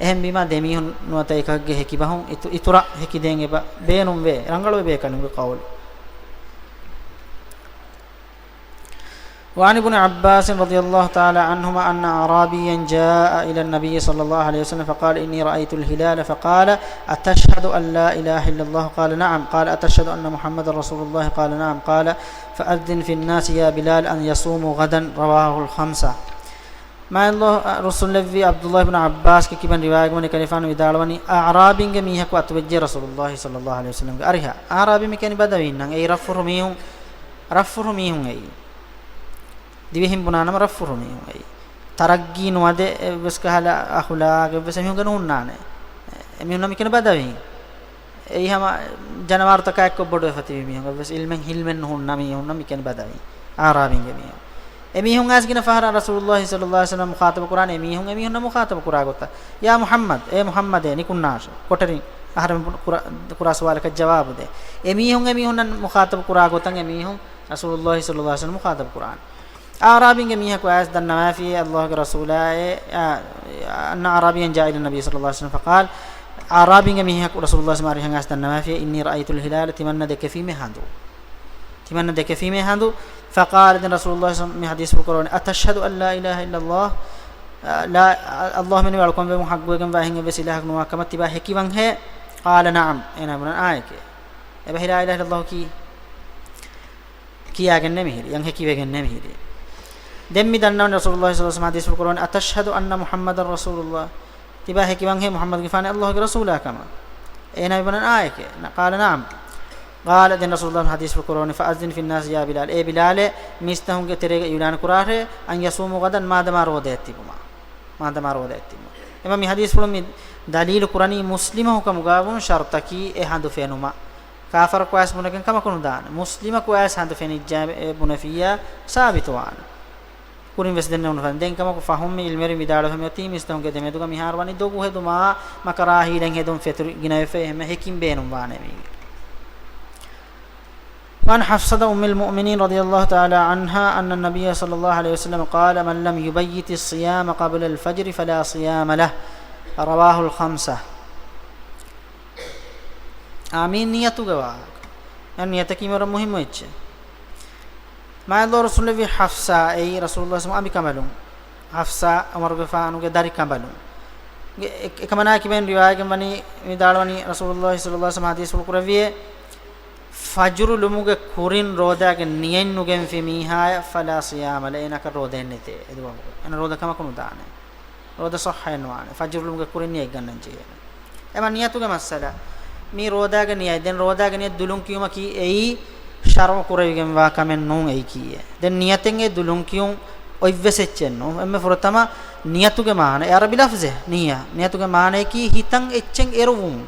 އެހެންވީމާ ދެމީހުން ނުވަތަ އެކަކުގެ ހެކިބަހުން އިތު-، އިތުރަށް ހެކިދޭން އެބަ ބޭނުންވޭ. ރަނގަޅުވޭ ބޭކަލުންގެ ޤައުލު. وعن ابن عباس رضي الله تعالى عنهما أن أعرابيا جاء إلى النبي صلى الله عليه وسلم فقال: إني رأيت الهلال، فقال: أتشهد أن لا إله إلا الله؟ قال: نعم. قال: أتشهد أن محمدا رسول الله؟ قال: نعم. قال: فأذن في الناس يا بلال أن يصوموا غدا. رواه الخمسة. މާތް ﷲ ރުއްސުންލެއްވި ޢަބްދުﷲ ބިން ޢައްބާސްގެ ކިބަން ރިވާޔަތްވަނީ ކަލޭގެފާނު ވިދާޅުވަނީ، އަޢްރާބީންގެ މީހަކު އަތުވެއްޖެ ރަސޫލުﷲ ޞައްލަﷲ ޢަލައިހި ވަސައްލަމްގެ އަރިހަށް. އަޢްރާބީން މި ކިޔަނީ ބަދަވީންނަށް. އެއީ ރަށްފުށު މީހުން، ރަށްފުށު މީހުން އެއީ. ދިވެހިން ބުނާނަމަ ރަށްފުށު މީހުން އެއީ. ތަރައްގީ ނުވަދެ އެއްވެސް ކަހަލަ އަޚުލާގެއްވެސް އެމީހުންގެ ނުހުންނާނެ. އެމީހުންނަށް މި ކިޔަނީ ބަދަވީން. އެއީ ހަމަ ޖަނަވާރުތަކާ އެއްކޮށް ބޮޑުވެފަ ތިބި މީހުން. އެއްވެސް ޢިލްމެއް ހިލްމެއް ނުހުންނަ މީހުންނަށް މި ކިޔަނީ ބަދަވީން. އަޢްރާބީންގެ މީހުން. އެމީހުން އައިސް ގިނަ ފަހަރަށް ރަސޫލުﷲ ޞައްލަﷲ ޢަލައިހި ވަސައްލަމް މުޚާޠަބު ކުރާނެ އެމީހުން، އެމީހުންނަށް މުޚާޠަބު ކުރާ ގޮތަށް. يا محمد، އޭ މުޙައްމަދޭ، ނިކުންނާށޭ. ކޮޓަރިން އަހަރެމެން ކުރާ، ކުރާ ސުވާލަކަށް ޖަވާބު ދޭ. އެމީހުން، އެމީހުންނަށް މުޚާޠަބު ކުރާ ގޮތަށް އެމީހުން ރަސޫލުﷲ ޞައްލަﷲ ޢަލައިހި ވަސައްލަމް މުޚާޠަބު ކުރާނެ. އަޢްރާބީންގެ މީހަކު އައިސް ދަންނަވާފިޔޭ، ﷲގެ ރަސޫލާއޭ، އާ، أن أعرابيا جاء إلى النبي صلى الله عليه وسلم فقال، އަޢްރާބީންގެ މީހަކު ރަސޫލުﷲ ޢަލައިހި ވަސައްލަމް އަރިހަށް އައިސް ދަންނަވާފިޔޭ، إني رأيت الهلال، ތިމަންނަ ދެކެފީމޭ ހަނދު. ތިމަންނަ ދެކެފީމޭ ހަނދު. فقال، ދެން ރަސޫލުﷲ މި ޙަދީޘްފުޅު ކުރައްވަނީ، أتشهد أن لا إله إلا الله، އާ، އައްލާހު މެނުވީ އަޅުކަންވެވުން ޙައްޤުވެގެންވާ އެހެން އެއްވެސް އިލާހަކު ނުވާ ކަމަށް ތިބާ ހެކިވަންހޭ؟ قال نعم، އޭނާ ބުނަން އާނއެކޭ. އެބަ ހިލާ އިލާހަ އިއްލައްލާހު ކީ؟ ކިޔާގެންނޭ މިހިރީ، ޔަން ހެކިވެގެންނޭ މިހިރީ. ދެން މި ދަންނަވަނީ ރަސޫލުﷲ ޞައްލަﷲ ޢަލައިހި ވަސައްލަމް ޙަދީޘްފުޅު ކުރައްވަނީ، أتشهد أن محمدا رسول الله، ތިބާ ހެކިވަންހޭ މުޙައްމަދުގެފާނު އައްލާހުގެ ރަސޫލާ ކަމަށް؟ އޭނާ ބުނަން އާނއެކޭ، قال نعم. قال، ދެން ރަސޫލުﷲ ޙަދީޘްފުޅު ކުރައްވަނީ، فأذن في الناس يا بلال، އޭ ބިލާލޭ، މީސްތަކުންގެ ތެރޭގަ އިޢުލާނު ކުރާށޭ، أن يصوموا غدا، މާދަމާ ރޯދައެއް ތިބުމަށް. މާދަމާ ރޯދައެއް ތިބުމަށް. އެމަ މި ޙަދީޘްފުޅުން މި ދަލީލު ކުރަނީ މުސްލިމަކު ކަމުގަ ވުން ޝަރުޠަކީ އެ ހަނދު ފެނުމަށް. ކާފަރަކު އައިސް ބުނެގެން ކަމަކު ނުދާނެ. މުސްލިމަކު އައިސް ހަނދު ފެނިއްޖެ އެ ބުނެފިއްޔާ ސާބިތުވާނެ. ކުރިން ވެސް ދެންނެވުނު ފަދަ. ދެން ކަމަކު ފަހުން މި ޢިލްމުވެރިން ވިދާޅުވެފަ މިއޮތީ މީސްތަކުންގެ ދެމެދުގަ މިހާރު ވަނީ ދޮގު ހެދުމާ މަކަރާ ހީލަތް ހެދުން ފެތުރި ގިނަވެފަ އެހެންމެ ހެކިން ބޭނުންވާނެ މީ. وعن حفصة أم المؤمنين رضي الله تعالى عنها أن النبي صلى الله عليه وسلم قال: من لم يبيت الصيام قبل الفجر فلا صيام له. رواه الخمسة. އާ، މީ ނިޔަތުގެ ވާހަކަ. އެ ނިޔަތަކީ މިވަރަށް މުހިއްމު އެއްޗެއް. މާތް ﷲ ރަސޫލެއްވި ޙަފްޞާ އެއީ ރަސޫލުﷲ އަބިކަނބަލުން. ޙަފްޞާ ޢުމަރުގެފާނުގެ ދަރިކަނބަލުން. އެ، އެ، އެކަމަނާ ކިބެން ރިވާޔަތްގަން ވަނީ، ވިދާޅުވަނީ ރަސޫލުﷲ ޞައްލަﷲ ޢަލައިހި ވަސައްލަމަ ޙަދީޘްފުޅު ކުރެއްވިއޭ، ފަޖުރު ލުމުގެ ކުރިން ރޯދާގެ ނިޔަތް ނުގެންފި މީހާޔަށް ފަލާ ޞިޔާމަ ލަހު، އޭނަކަށް ރޯދައެއް ނެތޭ. އެ ދުވަހު އޭނަ ރޯދަ ކަމަކު ނުދާނެ. ރޯދަ ޞައްޙައެއް ނުވާނެ. ފަޖުރު ލުމުގެ ކުރިން ނިޔަތް ގަންނަން ޖެހޭނެ. އެމަ ނިޔަތުގެ މައްސަލަ. މީ ރޯދާގެ ނިޔަތް. ދެން ރޯދާގެ ނިޔަތް ދުލުން ކިޔުމަކީ އެއީ ޝަރުޢު ކުރެވިގެންވާ ކަމެއް ނޫން އެއީކީއެއް. ދެން ނިޔަތެއް އެ ދުލުން ކިޔުން އޮތްވެސް އެއްޗެއް ނޫން. އެންމެ ފުރަތަމަ ނިޔަތުގެ މާނަ. އެ އަރަބި ލަފްޒެއް ނިޔަ. ނިޔަތުގެ މާނަޔަކީ ހިތަށް އެއްޗެއް އެރުވުން.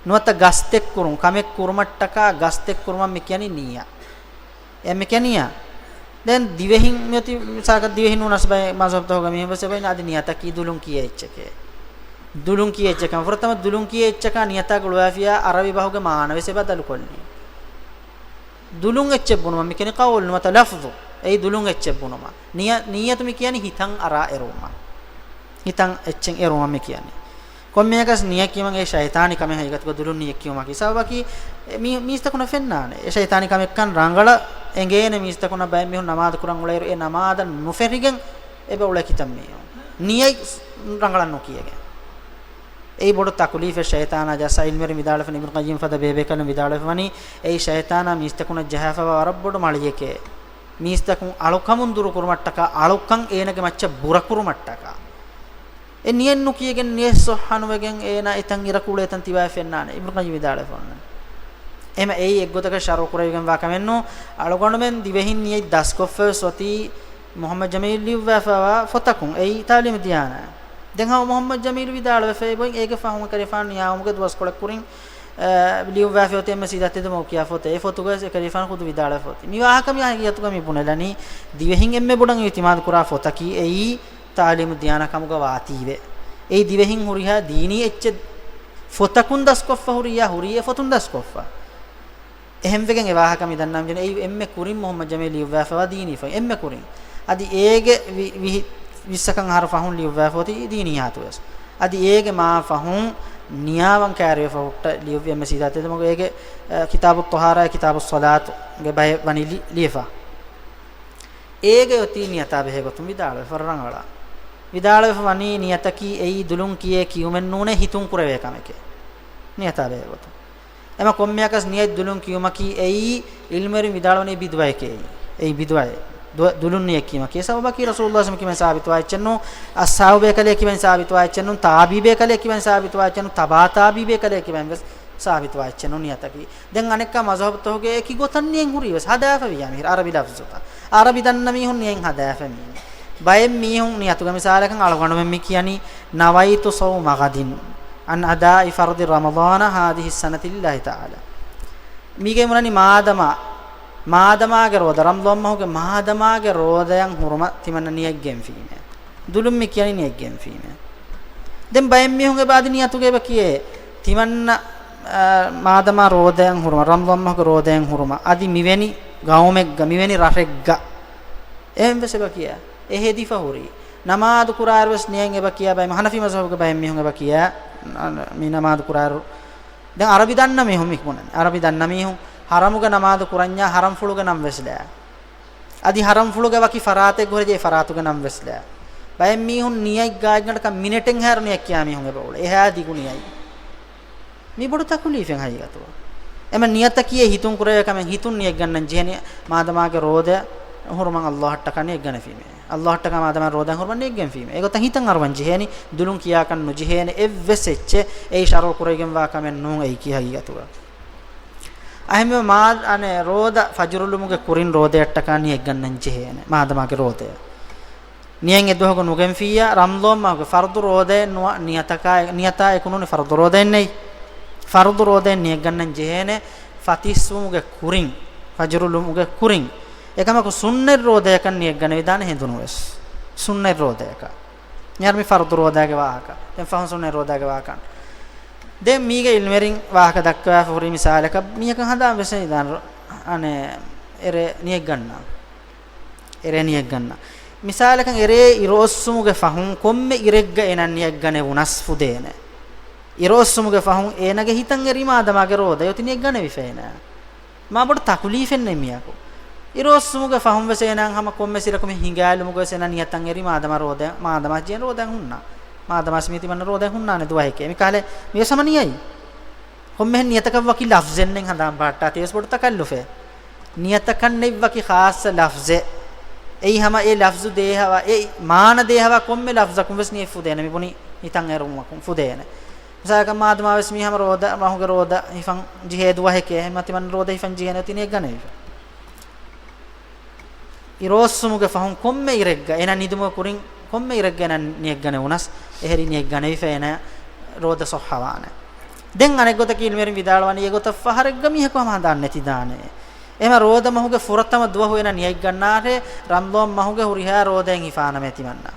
ނުވަތަ ގަސްތެއް ކުރުން، ކަމެއް ކުރުމަށްޓަކާ ގަސްތެއް ކުރުމަށް މި ކިޔަނީ ނިޔަ. އެ މި ކިޔަނީ ނިޔަ. ދެން ދިވެހިން މިއޮތީ މިސާލަކަށް ދިވެހި ނޫނަސް ބައެއް މަޒްހަބްތަކުގަ މީހުން ވެސް އެބައިން އަދި ނިޔަތަކީ ދުލުން ކިޔޭ އެއްޗެކޭ. ދުލުން ކިޔޭ އެއްޗެއް ކަމަށް. ފުރަތަމަ ދުލުން ކިޔޭ އެއްޗަކާ ނިޔަތާ ގުޅުވާފިޔާ އަރަބި ބަހުގެ މާނަ ވެސް އެ ބަދަލުކޮށްލީ. ދުލުން އެއްޗެއް ބުނުމަށް މި ކިޔަނީ ޤައުލު ނުވަތަ ލަފްޒު. އެއީ ދުލުން އެއްޗެއް ބުނުމަށް. ނިޔަ، ނިއްޔަތު މި ކިޔަނީ ހިތަށް އަރާ އެރުވުމަށް. ހިތަށް އެއްޗެއް އެރުވުމަށް މި ކިޔަނީ. ކޮންމެއަކަސް ނިޔަތް ކިޔުމަކީ ޝައިޠާނީ ކަމެއް ހަގީގަތުގަ ދުލުން ނިޔަތް ކިޔުމަކީ. ސަބަބަކީ މީ، މީސްތަކުނަށް ފެންނާނެ. އެ ޝައިޠާނީ ކަމެއްކަން ރަނގަޅަށް އެނގޭނެ މީސްތަކުނަށް. ބައެއް މީހުން ނަމާދު ކުރަން އުޅޭއިރު އެ ނަމާދަށް ނުފެށިގެން އެބަ އުޅޭ ކިތައް މީހުން. ނިޔަތް ރަނގަޅަށް ނުކިޔަގެން. އެއީ ބޮޑު ތަކުލީފެއް ޝައިޠާނާ ޖައްސާ. ޢިލްމުވެރިން ވިދާޅުވެފަ، އިބްނު ޤައްޔިމް ފަދަ ބޭބޭކަލުން ވިދާޅުވެފަ ވަނީ، އެއީ ޝައިޠާނާ މީސްތަކުނަށް ޖަހާފަވާ ވަރަށް ބޮޑު މަޅިއެކޭ. މީސްތަކުން އަޅުކަމުން ދުރުކުރުމަށްޓަކާ، އަޅުކަން އޭނަގެ މައްޗަށް ބުރަކުރުމަށްޓަކާ. އެ ނިޔަތް ނުކިޔަގެން ނިޔަތް ޞައްޙަ ނުވެގެން އޭނާ އެތަން އިރަކު އުޅޭތަން ތިބާ ފެންނާނެ. އިބްނު ޤައްޔިމް ވިދާޅުވެފަ ވަނީ. އެހެމަ އެއީ އެއްގޮތަކަށް ޝަރުޢު ކުރެވިގެންވާ ކަމެއް ނޫން. އަޅުގަނޑުމެން ދިވެހިން ނިޔަތް ދަސްކޮށްފަވެސް އޮތީ މުޙައްމަދު ޖަމީލް ލިޔުއްވާފަވާ ފޮތަކުން. އެއީ ތަޢުލީމު ދިޔާނާ. ދެން ހަމަ މުޙައްމަދު ޖަމީލް ވިދާޅުވެފަ އެބައިން އޭގެ ފަހުން އެކަލޭފާނު ނިޔާވުމުގެ ދުވަސްކޮޅެއް ކުރިން، އަ، ލިޔުއްވާފަ އޮތީ އެމްއެސް ހިދާޔަތްތެރި ދެމަގު ކިޔާ ފޮތެއް. އެ ފޮތުގަވެސް އެކަލޭފާނު ޚުދު ވިދާޅުވި ފޮތެއް. މި ވާހަކަ މި ހަގީގަތުގަ މި ބުނެލަނީ ދިވެހިން އެންމެ ބޮޑަށް އިޢުތިމާދު ކުރާ ފޮތަކީ އެއީ ތަޢުލީމު ދިޔާނާ ކަމުގަ ވާތީވެ. އެއީ ދިވެހިން ހުރިހާ ދީނީ އެއްޗެއް ފޮތަކުން ދަސްކޮށްފަ ހުރިއްޔާ ހުރީ އެ ފޮތުން ދަސްކޮށްފަ. އެހެންވެގެން އެ ވާހަކަ މި ދަންނަން ޖެހޭ. އެއީ އެންމެ ކުރިން މުޙައްމަދު ޖަމީލް ލިޔުއްވާފަވާ ދީނީ ފޮތް. އެންމެ ކުރިން. އަދި އޭގެ ވި-، ވިހި، ވިއްސަކަށް އަހަރު ފަހުން ލިޔުއްވާފަ އޮތީ ދީނިއްޔާތު ވެސް. އަދި އޭގެ މާ ފަހުން ނިޔާވަން ކައިރިވެފަ ހުއްޓަ ލިޔުއްވި އެމްއެސް ހިދާޔަތްތެރި ދެމަގު އޭގެ، އަ، ކިތާބުއް ޠަހާރާ، ކިތާބުއް ޞަލާތުގެ ބައެއް ވަނީ ލި-، ލިޔެފަ. އޭގަ އޮތީ ނިޔަތާ ބެހޭ ގޮތުން ވިދާޅުވެފަ ރަނގަޅަށް. ވިދާޅުވެފަ ވަނީ ނިޔަތަކީ އެއީ ދުލުން ކިޔޭ ކިޔުމެއް ނޫނޭ ހިތުން ކުރެވޭ ކަމެކޭ. ނިޔަތާ ބެހޭ ގޮތުން. އެމަ ކޮންމެއަކަސް ނިޔަތް ދުލުން ކިޔުމަކީ އެއީ ޢިލްމުވެރިން ވިދާޅުވަނީ ބިދުޢައެކޭ. އެއީ ބިދުޢައެއް. ދު-، ދުލުން ނިޔަތް ކިޔުމަކީ. ސަބަބަކީ ރަސޫލުﷲ ކިބެން ސާބިތުވާ އެއްޗެއް ނޫން، އަޞްޙާބު ބޭކަލޭ ކިބެން ސާބިތުވާ އެއްޗެއް ނޫން، ތާބިޢީ ބޭކަލޭ ކިބެން ސާބިތުވާ އެއްޗެއް ނޫން، ތަބާ ތާބިޢީ ބޭކަލޭ ކިބެން ވެސް ސާބިތުވާ އެއްޗެއް ނޫން ނިޔަތަކީ. ދެން އަނެއްކާ މަޒްހަބުތަކުގެ އެކި ގޮތަށް ނިޔަތް ހުރީ ވެސް ހަދާފަ ވިޔާ މިހިރަ އަރަބި ލަފްޒުތައް. އަރަބި ދަންނަ މީހުން ނިޔަތް ހަދާފަ މީނީ. ބައެއް މީހުން ނިޔަތުގެ މިސާލަކަށް އަޅުގަނޑުމެން މި ކިޔަނީ، نويت صوم غد عن أداء فرض رمضان هذه السنة لله تعالى. މީގެ ބުނަނީ މާދަމާ، މާދަމާގެ ރޯދަ، ރަމަޟާން މަހުގެ މާދަމާގެ ރޯދަޔަށް ހުރުމަށް ތިމަންނަ ނިޔަތް ގެންފީމޭ. ދުލުން މި ކިޔަނީ ނިޔަތް ގެންފީމޭ. ދެން ބައެއް މީހުން އެބަ އަދި ނިޔަތުގަ އެބަ ކިޔޭ، ތިމަންނަ، އާ، މާދަމާ ރޯދަޔަށް ހުރުމަށް، ރަމަޟާން މަހުގެ ރޯދަޔަށް ހުރުމަށް، އަދި މިވެނި ގައުމެއްގަ، މިވެނި ރަށެއްގަ. އެހެން ވެސް އެބަ ކިޔާ. އެ ހެދިފަ ހުރީ. ނަމާދު ކުރާއިރު ވެސް ނިޔަތް އެބަ ކިޔާ ބައެއް، ހަނަފީ މަޒްހަބުގެ ބައެއް މީހުން އެބަ ކިޔާ، މި ނަމާދު ކުރާއިރު. ދެން އަރަބި ދަންނަ މީހުން މި ބުނަނީ. އަރަބި ދަންނަ މީހުން ޙަރަމުގެ ނަމާދު ކުރަންޏާ ޙަރަމްފުޅުގެ ނަން ވެސް ލާ. އަދި ޙަރަމްފުޅުގެ ވަކި ފަރާތެއް ހުރެ އެ ފަރާތުގެ ނަން ވެސް ލާ. ބައެއް މީހުން ނިޔަތް ގާތްގަނޑަކަށް މިނެޓެއް ހާއިރު ނިޔަތް ކިޔާ މީހުން އެބަ އުޅޭ. އެހާ ދިގު ނިޔަތް. މި ބޮޑު ތަކުލީފެއް ހަގީގަތުގަ. އެމަ ނިޔަތަކީ އެ ހިތުން ކުރެވޭ ކަމެއް. ހިތުން ނިޔަތް ގަންނަން ޖެހޭނެ، މާދަމާގެ ރޯދަ ހުރުމަށް ﷲ އަށްޓަކާ ނިޔަތް ގަނެފީމޭ. ﷲ އަށްޓަކާ މާދަމާ ރޯދަ ހުރުމަށް ނިޔަތް ގެންފީމޭ. އެގޮތަށް ހިތަށް އަރުވަން ޖެހޭނެ، ދުލުން ކިޔާކަށް ނުޖެހޭނެ. އެއްވެސް އެއްޗެއް އެއީ ޝަރުޢު ކުރެވިގެންވާ ކަމެއް ނޫން އެއީކީ ހަގީގަތުގަ. އެހެންވެ މާ، އަނެއް، ރޯދަ ފަޖުރު ލުމުގެ ކުރިން ރޯދައަށްޓަކާ ނިޔަތް ގަންނަން ޖެހޭނެ، މާދަމާގެ ރޯދަޔަށް. ނިޔަތް އެ ދުވަހުގަ ނުގެންފިއްޔާ، ރަމްޟާން މަހުގެ ފަރުޟު ރޯދައެއް ނުވަ، ނިޔަތަކާ، ނިޔަތާ އެކު ނޫނީ ފަރުޟު ރޯދައެއް ނެތް. ފަރުޟު ރޯދައެއް ނިޔަތް ގަންނަން ޖެހޭނެ ފަތިސްވުމުގެ ކުރިން، ފަޖުރު ލުމުގެ ކުރިން. އެކަމަކު ސުންނަތް ރޯދަޔަކަށް ނިޔަތް ގަނެވިދާނެ ހެނދުނުވެސް. ސުންނަތް ރޯދަޔަކަށް. މިހާރު މި ފަރުޟު ރޯދައިގެ ވާހަކަ. ދެން ފަހުން ސުންނަތް ރޯދައިގެ ވާހަކަ. ދެން މީގެ އިލްމުވެރިން ވާހަކަ ދައްކަވާފަ ހުރި މިސާލަކަށް މީހަކަށް ހަނދާން ވެސް ނެތް ދާން ރ-، އަނެއް އެރޭ ނިޔަތް ގަންނަން. އެރޭ ނިޔަތް ގަންނަން. މިސާލަކަށް އެރޭ އިރުއޮއްސުމުގެ ފަހުން ކޮންމެ އިރެއްގަ އޭނަ ނިޔަތް ގަނެވުނަސް ފުދޭނެ. އިރުއޮއްސުމުގެ ފަހުން އޭނަގެ ހިތަށް އެރީ މާދަމާގެ ރޯދަ އޮތީ ނިޔަތް ގަނެވިފައޭނަ. މާ ބޮޑު ތަކުލީފެއް ނެތް މިއަކު. އިރުއޮއްސުމުގެ ފަހުން ވެސް އޭނާއަށް ހަމަ ކޮންމެ ސިރަކު މި ހިނގާލުމުގަ ވެސް އޭނާ ނިޔަތަށް އެރީ މާދަމާ ރޯދަ، މާދަމާ ޖެހޭނެ ރޯދައެއް ހުންނާ. މާދަމާސް މީ ތިމަންނަ ރޯދައެއް ހުންނާނެ ދުވަހެކޭ. މިކަހަލަ މިވެސް ހަމަ ނިޔަތް. ކޮންމެހެން ނިޔަތަކަށް ވަކި ލަފްޒެއް ނެތް ހަނދާން ބަހައްޓާ ތިވެސް ބޮޑު ތަކައްލުފެއް. ނިޔަތަކަށް ނެތް ވަކި ޚާއްޞަ ލަފްޒެއް. އެއީ ހަމަ އެ ލަފްޒު ދޭހަވާ، އެ މާނަ ދޭހަވާ ކޮންމެ ލަފްޒަކުން ވެސް ނިޔަތް ފުދޭނެ މި ބުނި ހިތަށް އެރުމަކުން ފުދޭނެ. މިސާލަކަށް މާދަމާ ވެސް މީ ހަމަ ރޯދަ، މަހުގެ ރޯދަ ހިފަން ޖެހޭ ދުވަހެކޭ، އެހެންމަ ތިމަން ރޯދަ ހިފަން ޖެހޭނެ އޮތީ ނިޔަތް ގަނެވިފަ. އިރުއޮއްސުމުގެ ފަހުން ކޮންމެ އިރެއްގަ އޭނާ ނިދުމުގެ ކުރިން ކޮންމެ އިރެއްގަ އޭނާ ނިޔަތް ގަނެވުނަސް، އެހެރީ ނިޔަތް ގަނެވިފަ އޭނާ ރޯދަ ޞައްޙަވާނެ. ދެން އަނެއްގޮތަކީ އިލްމުވެރިން ވިދާޅުވަނީ އެގޮތަށް ފަހަރެއްގަ މީހަކު ހަމަ ހަނދާން ނެތިދާނެ. އެހެންމަ ރޯދަ މަހުގެ ފުރަތަމަ ދުވަހު އޭނާ ނިޔަތް ގަންނާށޭ، ރަމްޟާން މަހުގެ ހުރިހާ ރޯދައެއް ހިފާނަމޭ ތިމަންނަ.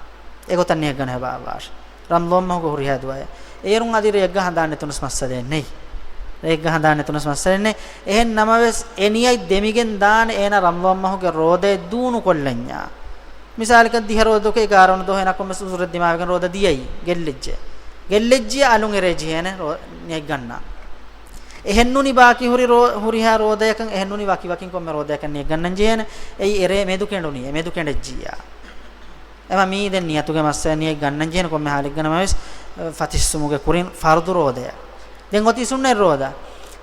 އެގޮތަށް ނިޔަތް ގަނެވިފަ ވާށޭ. ރަމްޟާން މަހުގެ ހުރިހާ ދުވަހެއް. އޭރުން އަދި ރެއެއްގަ ހަނދާން ނެތުނަސް މައްސަލައެއް ނެތް. ރެއެއްގަ ހަނދާން ނެތުނަސް މައްސަލައެއް ނެތް. އެހެން ނަމަވެސް، އެ ނިޔަތް ދެމިގެން ދާނެ އޭނާ ރަމްޟާން މަހުގެ ރޯދައެއް ދޫނުކޮށްލަންޏާ. މިސާލަކަށް ދިހަ ރޯދައަކީ އެގާރަ ވަނަ ދުވަހު އޭނާ ކޮންމެސް އުޒުރެއް ދިމާވެގެން ރޯދަ ދިޔައީ، ގެއްލެއްޖެ. ގެއްލެއްޖިޔާ އަލުން އެރޭ ޖެހޭނެ ރޯ-، ނިޔަތް ގަންނަން. އެހެންނޫނީ ބާކީ ހުރި ރޯ-، ހުރިހާ ރޯދަޔަކަށް، އެހެންނޫނީ ވަކި ވަކިން ކޮންމެ ރޯދަޔަކަށް ނިޔަތް ގަންނަން ޖެހޭނެ. އެއީ އެރޭ މެދު ކެނޑުނީ، އެ މެދު ކެނޑެއްޖިޔާ. އެމަ މީ ދެން ނިޔަތުގެ މައްސަލަ، ނިޔަތް ގަންނަން ޖެހޭނެ ކޮންމެ ހާލެއްގަ ނަމަވެސް، އަ، ފަތިސްވުމުގެ ކުރިން ފަރުޟު ރޯދަޔަށް. ދެން އޮތީ ސުންނަތް ރޯދަ.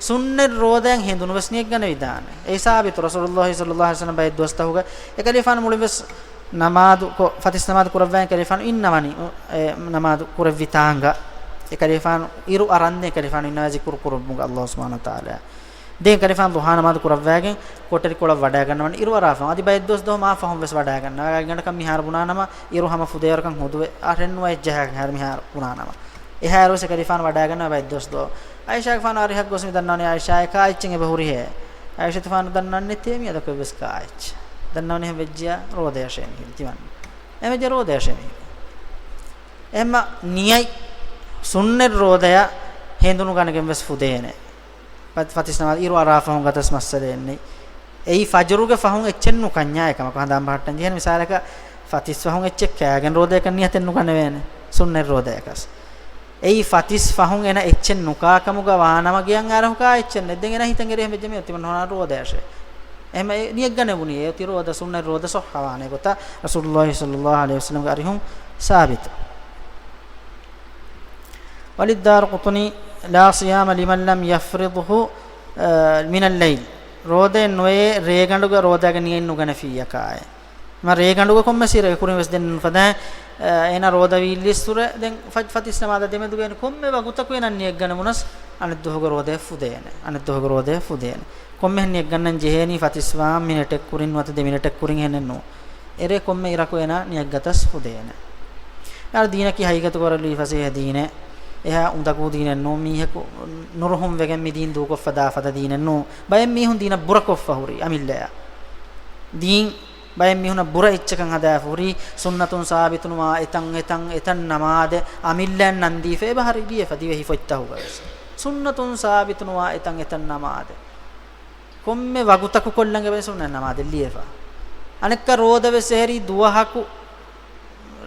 ސުންނަތް ރޯދައިން ހެނދުނު ވެސް ނިޔަތް ގަނެވިދާނެ. އެއީ ސާބިތު ރަސޫލުﷲ ޞައްލަﷲ ޢަލައިހި ވަސައްލަމަ ބައެއް ދުވަސްތަކުގަ އެކަލޭގެފާނު މުޅިން ވެސް ނަމާދު ކޮ-، ފަތިސް ނަމާދު ކުރައްވައި އެކަލޭގެފާނު އިންނަވަނީ، އެ، ނަމާދު ކުރެއްވި ތާނގަ. އެކަލޭގެފާނު އިރު އަރަންދެން އެކަލޭގެފާނު އިންނަވައި ޒިކުރު ކުރުއްވުމުގަ ﷲ ސުބްޙާނަހޫ ވަތަޢާލާ. ދެން އެކަލޭގެފާނު ޟުޙާ ނަމާދު ކުރައްވައިގެން ކޮޓަރިކޮޅަށް ވަޑައިގަންނަވަނީ އިރު އަރާފަ. އަދި ބައެއް ދުވަސް ދުވަހު މާ ފަހުން ވެސް ވަޑައިގަންނަވާ. ގަނޑަކަށް މިހާރު ބުނާނަމަ އިރު ހަމަ ފުދޭވަރަކަށް ހުދުވެ އަހަރެއް ނުވައެއް ޖަހާ ހަރު މިހާރު ބުނާނަމަ. އެހާއިރު ވެސް އެކަލޭގެފާނު ވަޑައިގަންނަވާ ބައެއް ދުވަސް ދުވަހު. ޢާއިޝާގެފާނު އަރިހަށް ގޮސް މި ދަންނަވަނީ ޢާއިޝާއޭ ކާ އެއްޗެއް އެބަ ހުރިހޭ؟ ޢާއިޝަތުފާނު ދަންނަވަން ނެތޭ މިއަދަކު ވެސް ކާ އެއްޗެއް. ދަންނަވަނީ އެހެން ވެއްޖިޔާ ރޯދަޔަށޭ މިހިރީ ތިމަން. އެހެން ވެއްޖިޔާ ރޯދަޔަށޭ މިހިރީ. އެހެންމަ ނިޔަތް ސުންނަތް ރޯދަޔަށް ހެނދުނު ގަނެގެން ވެސް ފުދޭނެ. ފަތި-، ފަތިސް ނަމާދު އިރު އަރާ ފަހުން ގަތަސް މައްސަލައެއް ނެތް. އެއީ ފަޖުރުގެ ފަހުން އެއްޗެއް ނުކަންޏާ އެކަމަކު ހަނދާން ބަހައްޓަން ޖެހޭނެ. މިސާލަކަށް ފަތިސް ފަހުން އެއްޗެއް ކާގެން ރޯދަޔަކަށް ނިޔަތެއް ނުގަނެވޭނެ. ސުންނަތް ރޯދަޔަކަސް. އެއީ ފަތިސް ފަހުން އޭނަ އެއްޗެއް ނުކާ ކަމުގަ ވާނަމަ ގެއަށް އައިރަހު ކާ އެއްޗެއް ނެތް. ދެން އޭނަ ހިތަށް އެރި އެހެން ވެއްޖެ މި އޮތީމަ ނޯނާ ރޯދަޔަށޭ. އެހެން ނިޔަތް ގަނެވުނީ އޭ އޮތީ ރޯދަ ސުންނަތް ރޯދަ ޞައްޙަވާނެ ގޮތަށް ރަސޫލުﷲ ޞައްލަﷲ ޢަލައިހި ވަސައްލަމްގެ އަރިހުން ސާބިތު. وللدارقطني: لا صيام لمن لم يفرضه، އަ، من الليل. ރޯދައެއް ނުވޭ ރޭގަނޑުގަ ރޯދައިގެ ނިޔަތް ނުގަނެފިއްޔާ ކާއެއް. މަ ރޭގަނޑުގަ ކޮންމެ ސިރައެއް ކުރިން ވެސް ދެން ނުފަދަ، އަ، އޭނަ ރޯދަވީ އިއްލިއްސުރެ ދެން ފަ-، ފަތިސް ނަމާދަށް ދެމެދުގައި ކޮންމެ ވަގުތަކު އޭނަ ނިޔަތް ގަނެވުނަސް އަނެއް ދުވަހުގެ ރޯދައެއް ފުދޭނެ. އަނެއް ދުވަހުގެ ރޯދައެއް ފުދޭނެ. ކޮންމެހެން ނިޔަތް ގަންނަން ޖެހޭނީ ފަތިސް ވާން މިނެޓެއް ކުރިން ނުވަތަ ދެ މިނެޓެއް ކުރިން އެހެނެއް ނޫން. އެރޭ ކޮންމެ އިރަކު އޭނާ ނިޔަތް ގަތަސް ފުދޭނެ. އާ ދީނަކީ ހަގީގަތުގަ ވަރަށް ލުއިފަސޭހަ ދީނެއް. އެހާ އުނދަގޫ ދީނެއް ނޫން. މީހަކު ނުރުހުން ވެގެން މި ދީން ދޫކޮށްފަ ދާ ފަދަ ދީނެއް ނޫން. ބައެއް މީހުން ދީނަށް ބުރަކޮށްފަ ހުރީ އަމިއްލަޔާ. ދީން ބައެއް މީހުނަށް ބުރަ އެއްޗަކަށް ހަދާފަ ހުރީ، ސުންނަތުން ސާބިތުނުވާ އެތަން އެތަން އެތަން ނަމާދެއް އަމިއްލައަށް ނަންދީފަ އެބަ ހަރި ލިޔެފަ ދިވެހި ފޮތްތަހުގަވެސް. ސުންނަތުން ސާބިތުނުވާ އެތަން އެތަން ނަމާދެއް. ކޮންމެ ވަގުތަކު ކޮށްލަން އެބަ ސުންނަތް ނަމާދެއް ލިޔެފަ. އަނެއްކާ ރޯދަ ވެސް އެހެރީ ދުވަހަކު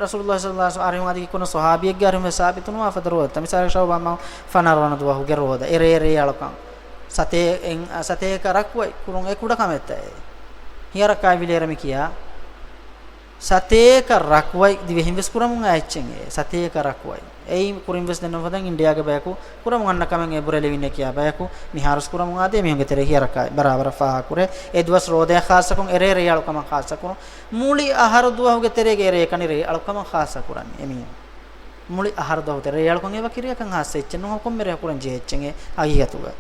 ރަސޫލުﷲ ޞައްލަﷲ ޢަލައިހި ވަސައްލަމް އަރިހުން އަދި ކި ކޮން ސަހާބީއެއްގެ އަރިހުން ވެސް ސާބިތުނުވާ ފަދަ ރޯދަ. މިސާލަކަށް ޝައުބާން މަހު ފަނަރަ ވަނަ ދުވަހުގެ ރޯދަ. އެރޭ ރޭއަޅުކަން. ސަތޭ-، އެން-، ސަތޭކަ ރަކުޢަތް ކުރުން އެ ކުޑަ ކަމެއްތަ އެ؟ ހިޔަ ރަކާތް ވިލޭރަ މި ކިޔާ. ސަތޭކަ ރަކުޢަތް ދިވެހިން ވެސް ކުރަމުން އާ އެއްޗެއް އެ. ސަތޭކަ ރަކުޢަތް. އެއީ ކުރިން ވެސް ދެން ނުފަދަ އިންޑިއާގެ ބަޔަކު ކުރަމުން އަންނަ ކަމެއް އެ ބުރެލެވިންނޭ ކިޔާ ބަޔަކު މިހާރުސް ކުރަމުން އާދޭ މީހުންގެ ތެރޭ ހިޔަ ރަކާތް ބަރާބަރަށް ފާހަގަކުރޭ. އެ ދުވަސް ރޯދަޔަށް ޚާއްޞަކޮށް އެރޭ ރޭއަޅުކަމަށް ޚާއްޞަކުރުން. މުޅި އަހަރު ދުވަހުގެ ތެރޭގެ އެރޭ ކަނި ރޭއަޅުކަމަށް ޚާއްޞަކުރަން އެމީހުން. މުޅި އަހަރު ދުވަހު ތެރޭ ރޭއަޅުކަން އެ ވަކި ރެޔަކަށް ޚާއްޞަ އެއްޗެއް ނޫން ކޮންމެ ރެޔަކު ކުރަން ޖެހޭ އެއްޗެއް އެ ހަގީގަތުގަ.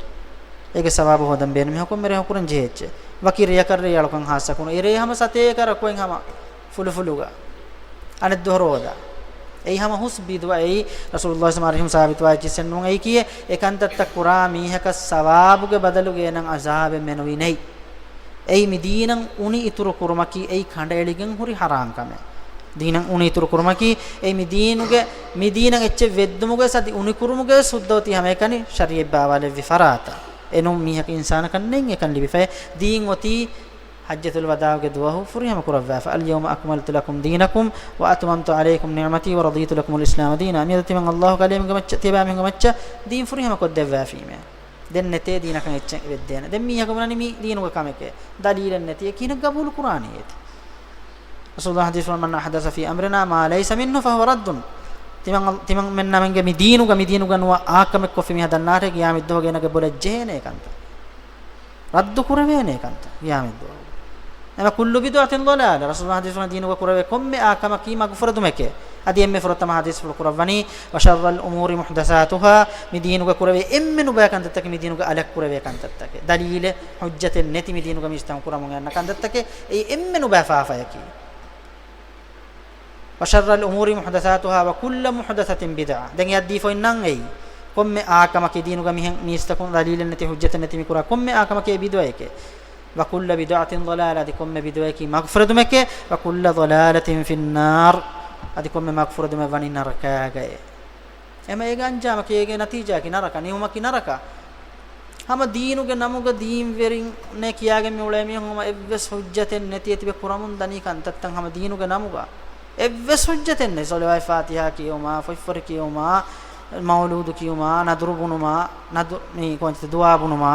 އޭގެ ސަވާބު ހޯދަން ބޭނުމި ކޮންމެ ރެޔަކު ކުރަން ޖެހޭ އެއްޗެއް. ވަކި ރެޔަކަށް ރޭއަޅުކަން ޚާއްޞަކުރުން. އެރޭ ހަމަ ސަތޭކަ ރަކުޢަތް ހަމަ ފުލުފުލުގަ. އަނެއްދުވަހު ރޯދަ. އެއީ ހަމަ ހުސް ބިދުޢަ. އެއީ ރަސޫލުﷲ ސަމާ އަރިހިމް ސާބިތުވާ އެއްޗިއްސެއް ނޫން. އެއީ ކިޔޭ އެކަންތައްތައް ކުރާ މީހަކަށް ސަވާބުގެ ބަދަލުގެ އޭނަން އަޒާބެއް މެނުވީ ނެތް. އެއީ މި ދީނަށް އުނި އިތުރު ކުރުމަކީ އެއީ ކަނޑައެޅިގެން ހުރި ހަރާން ކަމެއް. ދީނަށް އުނި އިތުރު ކުރުމަކީ އެއީ މި ދީނުގެ، މި ދީނަށް އެއްޗެއް ވެއްދުމުގަވެސް އަދި އުނިކުރުމުގަ ސުއްދަ އޮތީ ހަމައެކަނި ޝަރީޢަތް ބާވާލެއްވި ފަރާތަށް. އެނޫން މީހަކަށް އިންސާނަކަށް ނެތް އެކަން ލިބިފައި. ދީން އޮތީ ޙައްޖަތުލް ވަދާޢުގެ ދުވަހު ފުރިހަމަ ކުރައްވާފަ. اليوم أكملت لكم دينكم وأتممت عليكم نعمتي ورضيت لكم الإسلام دينا. މިއަދު ތިމަން ﷲ ކަލޭމެންގެ މައްޗަށް، ތިޔަބައިމީހުންގެ މައްޗަށް ދީން ފުރިހަމަ ކޮށްދެއްވާފީމޭ. ދެން ނެތޭ ދީނަކަށް އެއްޗެއް ވެއްދޭނެ. ދެން މީހަކަށް ބުނަނީ މީ ދީނުގެ ކަމެކޭ. ދަލީލެއް ނެތި އެކީ ކިހިނެއް ގަބޫލު ކުރާނީ އޭތި؟ ރަސޫލުﷲ ޙަދީޘް ފުރަމަން أحدث في أمرنا ما ليس منه فهو رد. ތިމަން، ތިމަންމެންނަމެންގެ މި ދީނުގަ، މި ދީނުގަ ނުވަ އާކަމެއް ކޮށްފި މީހާ ދަންނާށޭ ގިޔާމަތްދުވަހުގެ އޭނަގެ ބޮލަށް ޖެހޭނެ ކަންތައް. ރައްދު ކުރެވޭނެ ކަންތައް ގިޔާމަތްދުވަހު. އެމަ ކުއްލު ބިދުޢަތިން ޟަލާލަ. ރަސޫލު ޙަދީޘް ދީނުގަ ކުރެވޭ ކޮންމެ އާކަމަކީ މަގުފުރެދުމެކޭ. އަދި އެންމެ ފުރަތަމަ ޙަދީޘްފުޅު ކުރައްވަނީ، وشر الأمور محدثاتها، މި ދީނުގަ ކުރެވޭ އެންމެ ނުބައި ކަންތައްތަކެއް މި ދީނުގަ އަލަށް ކުރެވޭ ކަންތައްތަކެއް. ދަލީލެއް ޙުއްޖަތެއް ނެތި މި ދީނުގަ މީސްތަކުން ކުރަމުން އަންނަ ކަންތައްތަކެއް. އެއީ އެންމެ ނުބައި ފާފަޔަކީ. وشر الأمور محدثاتها وكل محدثة بدعة. ދެން އެއަށް ދީފައިންނަން އެއީ ކޮންމެ އާކަމަކީ ދީނުގަ މިހެން މީސްތަކުން ދަލީލެއް ނެތި ޙުއްޖަތެއް ނެތި މި ކުރާ ކޮންމެ އާކަމަކީ ބިދުޢައެކޭ. وكل بدعة ضلالة، އަދި ކޮންމެ ބިދުޢައަކީ މަގުފުރެދުމެކޭ. وكل ضلالة في النار، އަދި ކޮންމެ މަގުފުރެދުމެއް ވަނީ ނަރަކާގައޭ. އެމަ އޭގެ އަންޖާމަކީ އޭގެ ނަތީޖާއަކީ ނަރަކަ، ނިމުމަކީ ނަރަކަ. ހަމަ ދީނުގެ ނަމުގަ ދީންވެރިންނޭ ކިޔާގެން މި އުޅޭ މީހުން ހަމަ އެއްވެސް ޙުއްޖަތެއް ނެތި އެތިބެ ކުރަމުން ދަނީ ކަންތައްތައް ހަމަ ދީނުގެ ނަމުގަ. އެއްވެސް ޙުއްޖަތެއް ނެތް. ޞަލަވާތް ފާތިޙާ ކިޔެވުމާ، ފޮތްފޮރި ކިޔެވުމާ، މައުލޫދު ކިޔުމާ، ނަދުރު ބުނުމާ، ނަދު-، މި ކޯންޗިތަ ދުޢާ ބުނުމާ،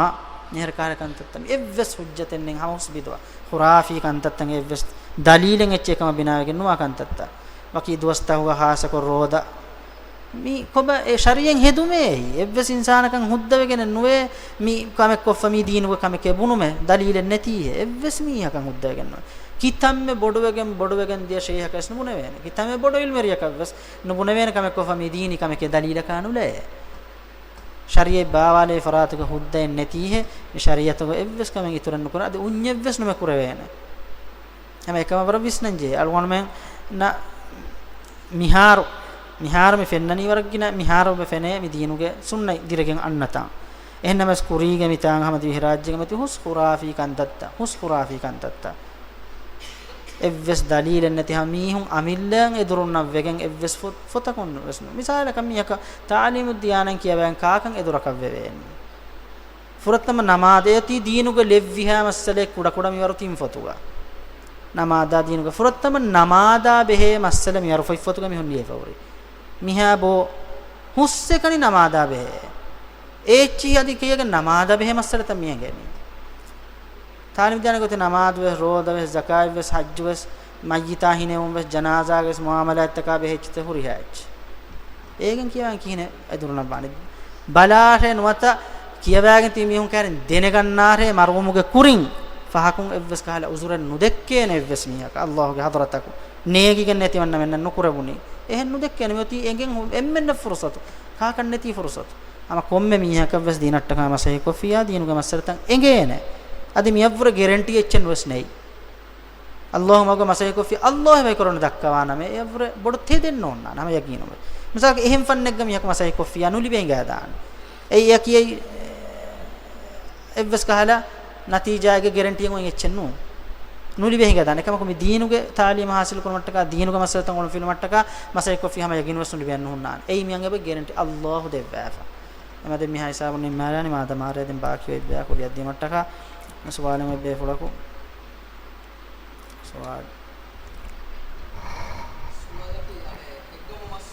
މިހެރަ ކާރި ކަންތައްތައް. މި އެއްވެސް ޙުއްޖަތެއް ނެތް. ހަމަ ހުސް ބިދުޢަ. ޚުރާފީ ކަންތައްތައް. އެއްވެސް ދަލީލެއް އެއްޗެއް ކަމަށް ބިނާވެގެން ނުވާ ކަންތައްތައް. ވަކި ދުވަސްތަކުގަ ޚާއްޞަކޮށް ރޯދަ. މި ކޮބާ އެ ޝަރީޢަތް ހެދުމޭ؟ އެއްވެސް އިންސާނަކަށް ހުއްދަވެގެނެއް ނުވޭ މި ކަމެއް ކޮށްފަ މީ ދީނުގެ ކަމެކޭ ބުނުމެއް، ދަލީލެއް ނެތީހޭ. އެއްވެސް މީހަކަށް ހުއްދަވެގެން ނުވޭ. ކިތަންމެ ބޮޑުވެގެން، ބޮޑުވެގެން ދިޔަ ޝައިޚަކަށް ވެސް ނުބުނެވޭނެ. ކިތަންމެ ބޮޑު ޢިލްމުވެރިޔަކަށް ވެސް ނުބުނެވޭނެ ކަމެއް ކޮށްފަ މީ ދީނީ ކަމެކޭ ދަލީލަކާ ނުލައޭ. ޝަރީޢަތް ބާވާލޭ ފަރާތުގަ ހުއްދައެއް ނެތީހޭ، މި ޝަރީޢަތުގަ އެއްވެސް ކަމެއް އިތުރެއް ނުކުރާ، އަދި އުންޏެއްވެސް ނުމެ ކުރެވޭނެ. ހަމަ އެކަމަށް ވަރަށް ވިސްނަންޖެހޭ. އަޅުގަނޑުމެން ނަ-، މިހާރު، މިހާރު މި ފެންނަނީ ވަރަށް ގިނަ، މިހާރު މި ފެނޭ މި ދީނުގެ ސުންނަތް ދިރިގެން އަންނަތާ. އެހެންނަމަވެސް ކުރީގެ މިތާނގަ ހަމަ ދިވެހިރާއްޖޭގަ މިތި ހުސް ޚުރާފީ ކަންތައްތައް، ހުސް ޚުރާފީ ކަންތައްތައް. އެއްވެސް ދަލީލެއް ނެތި ހަމަ މީހުން އަމިއްލައަށް އެދުރުންނަށް ވެގެން އެއްވެސް ފޮ-، ފޮތަކުން ވެސް ނު-، މިސާލަކަށް މީހަކަށް ތަޢުލީމު ދިޔާނަން ކިޔަވައިގެން ކާކަށް އެދުރަކަށް ވެވޭނީ؟ ފުރަތަމަ ނަމާދޭ އޮތީ ދީނުގެ ލެއްވިހާ މައްސަލައެއް ކުޑަކުޑަ މިވަރު ތިން ފޮތުގަ. ނަމާދާ ދީނުގެ ފުރަތަމަ ނަމާދާ ބެހޭ މައްސަލަ މިވަރު ފޮތް ފޮތުގަ މީހުން ލިޔެފަ ހުރި. މިހާ ބޯ ހުސްއެކަނި ނަމާދާ ބެހޭ. އޭއްޗިހި އަދި ކިޔަގެން ނަމާދާ ބެހޭ މައްސަލަތައް މި އެނގޭނީ. ތާލީމު ދިޔާނެ ގޮތެއް ނަމާދުވެސް، ރޯދަވެސް، ޒަކާތްވެސް، ޙައްޖުވެސް، މައްޔިތާ ހިނެވުންވެސް، ޖަނާޒާގެވެސް މުޢާމަލާތްތަކާ ބެހޭ އެއްޗިތައް ހުރިހާ އެއްޗެއް. އޭގެން ކިޔަވަން ކިހިނެއް އެދުރުންނަށް ވާނެ؟ ބަލާށޭ ނުވަތަ ކިޔަވައިގެން ތިބި މީހުން ކައިރިން ދެނެގަންނާށޭ މަރުވުމުގެ ކުރިން ފަހަކުން އެއްވެސް ކަހަލަ އުޒުރެއް ނުދެއްކޭނެ އެއްވެސް މީހަކަށް ﷲ ގެ ޙަޟްރަތަކު ނޭގިގެން ނެތިވަންނަމެންނަށް ނުކުރެވުނީ. އެހެން ނުދެއްކޭނެ މިއޮތީ އެނގެން ހު-، އެންމެންނަށް ފުރުޞަތު. ކާކަށް ނެތީ ފުރުޞަތު. ހަމަ ކޮންމެ މީހަކަށްވެސް ދީނަށްޓަކާ މަސައްކަތްކޮށްފިއްޔާ ދީނުގެ މައްސަލަތައް އެނގޭނެ. އަދި މިއަށްވުރެ ގެރެންޓީ އެއްޗެއް ނުވެސް ނެތް. ﷲ މަގު މަސައްކަތްކޮށްފި، ﷲ އެބައި ކުރަން ދައްކަވާނަމޭ، އެއަށްވުރެ ބޮޑު ތެދެއް ނޯންނާނެ ހަމަ ޔަގީނުން. މިސާލަކަށް އެހެން ފަންނެއްގަ މީހަކު މަސައްކަތްކޮށްފިއްޔާ ނުލިބޭ ހިނގާދާނެ. އެއީ އެއަކީ އެއީ އެއްވެސް ކަހަލަ ނަތީޖާއެއްގެ ގެރެންޓީއެއް އޮތް އެއްޗެއް ނޫން. ނުލިބޭ ހިނގާދާނެ. އެކަމަކު މި ދީނުގެ ތާލީމު ހާސިލް ކުރުމަށްޓަކާ، ދީނުގެ މައްސަލަތައް އޮޅުންފިލުމަށްޓަކާ މަސައްކަތްކޮށްފި ހަމަ ޔަގީނުވެސް ނުލިބޭން ނުހުންނާނެ. އެއީ މިއަން އެބަ ގެރެންޓީ ﷲ ދެއްވާފަ. އެމަ ދެން މިހާ ހިސާބުން ނިންމާލާނީ މާދަމާ ރޭ ދެން ބާކީ އޮތް ބަޔާ ކުރިއަށް ދިޔުމަށްޓަކާ ސުވާލެއް އޮތް ބޭފުޅަކު. ސުވާލު. ސުވާލަކީ، އަނެއް، ހިއްގަމު މަސް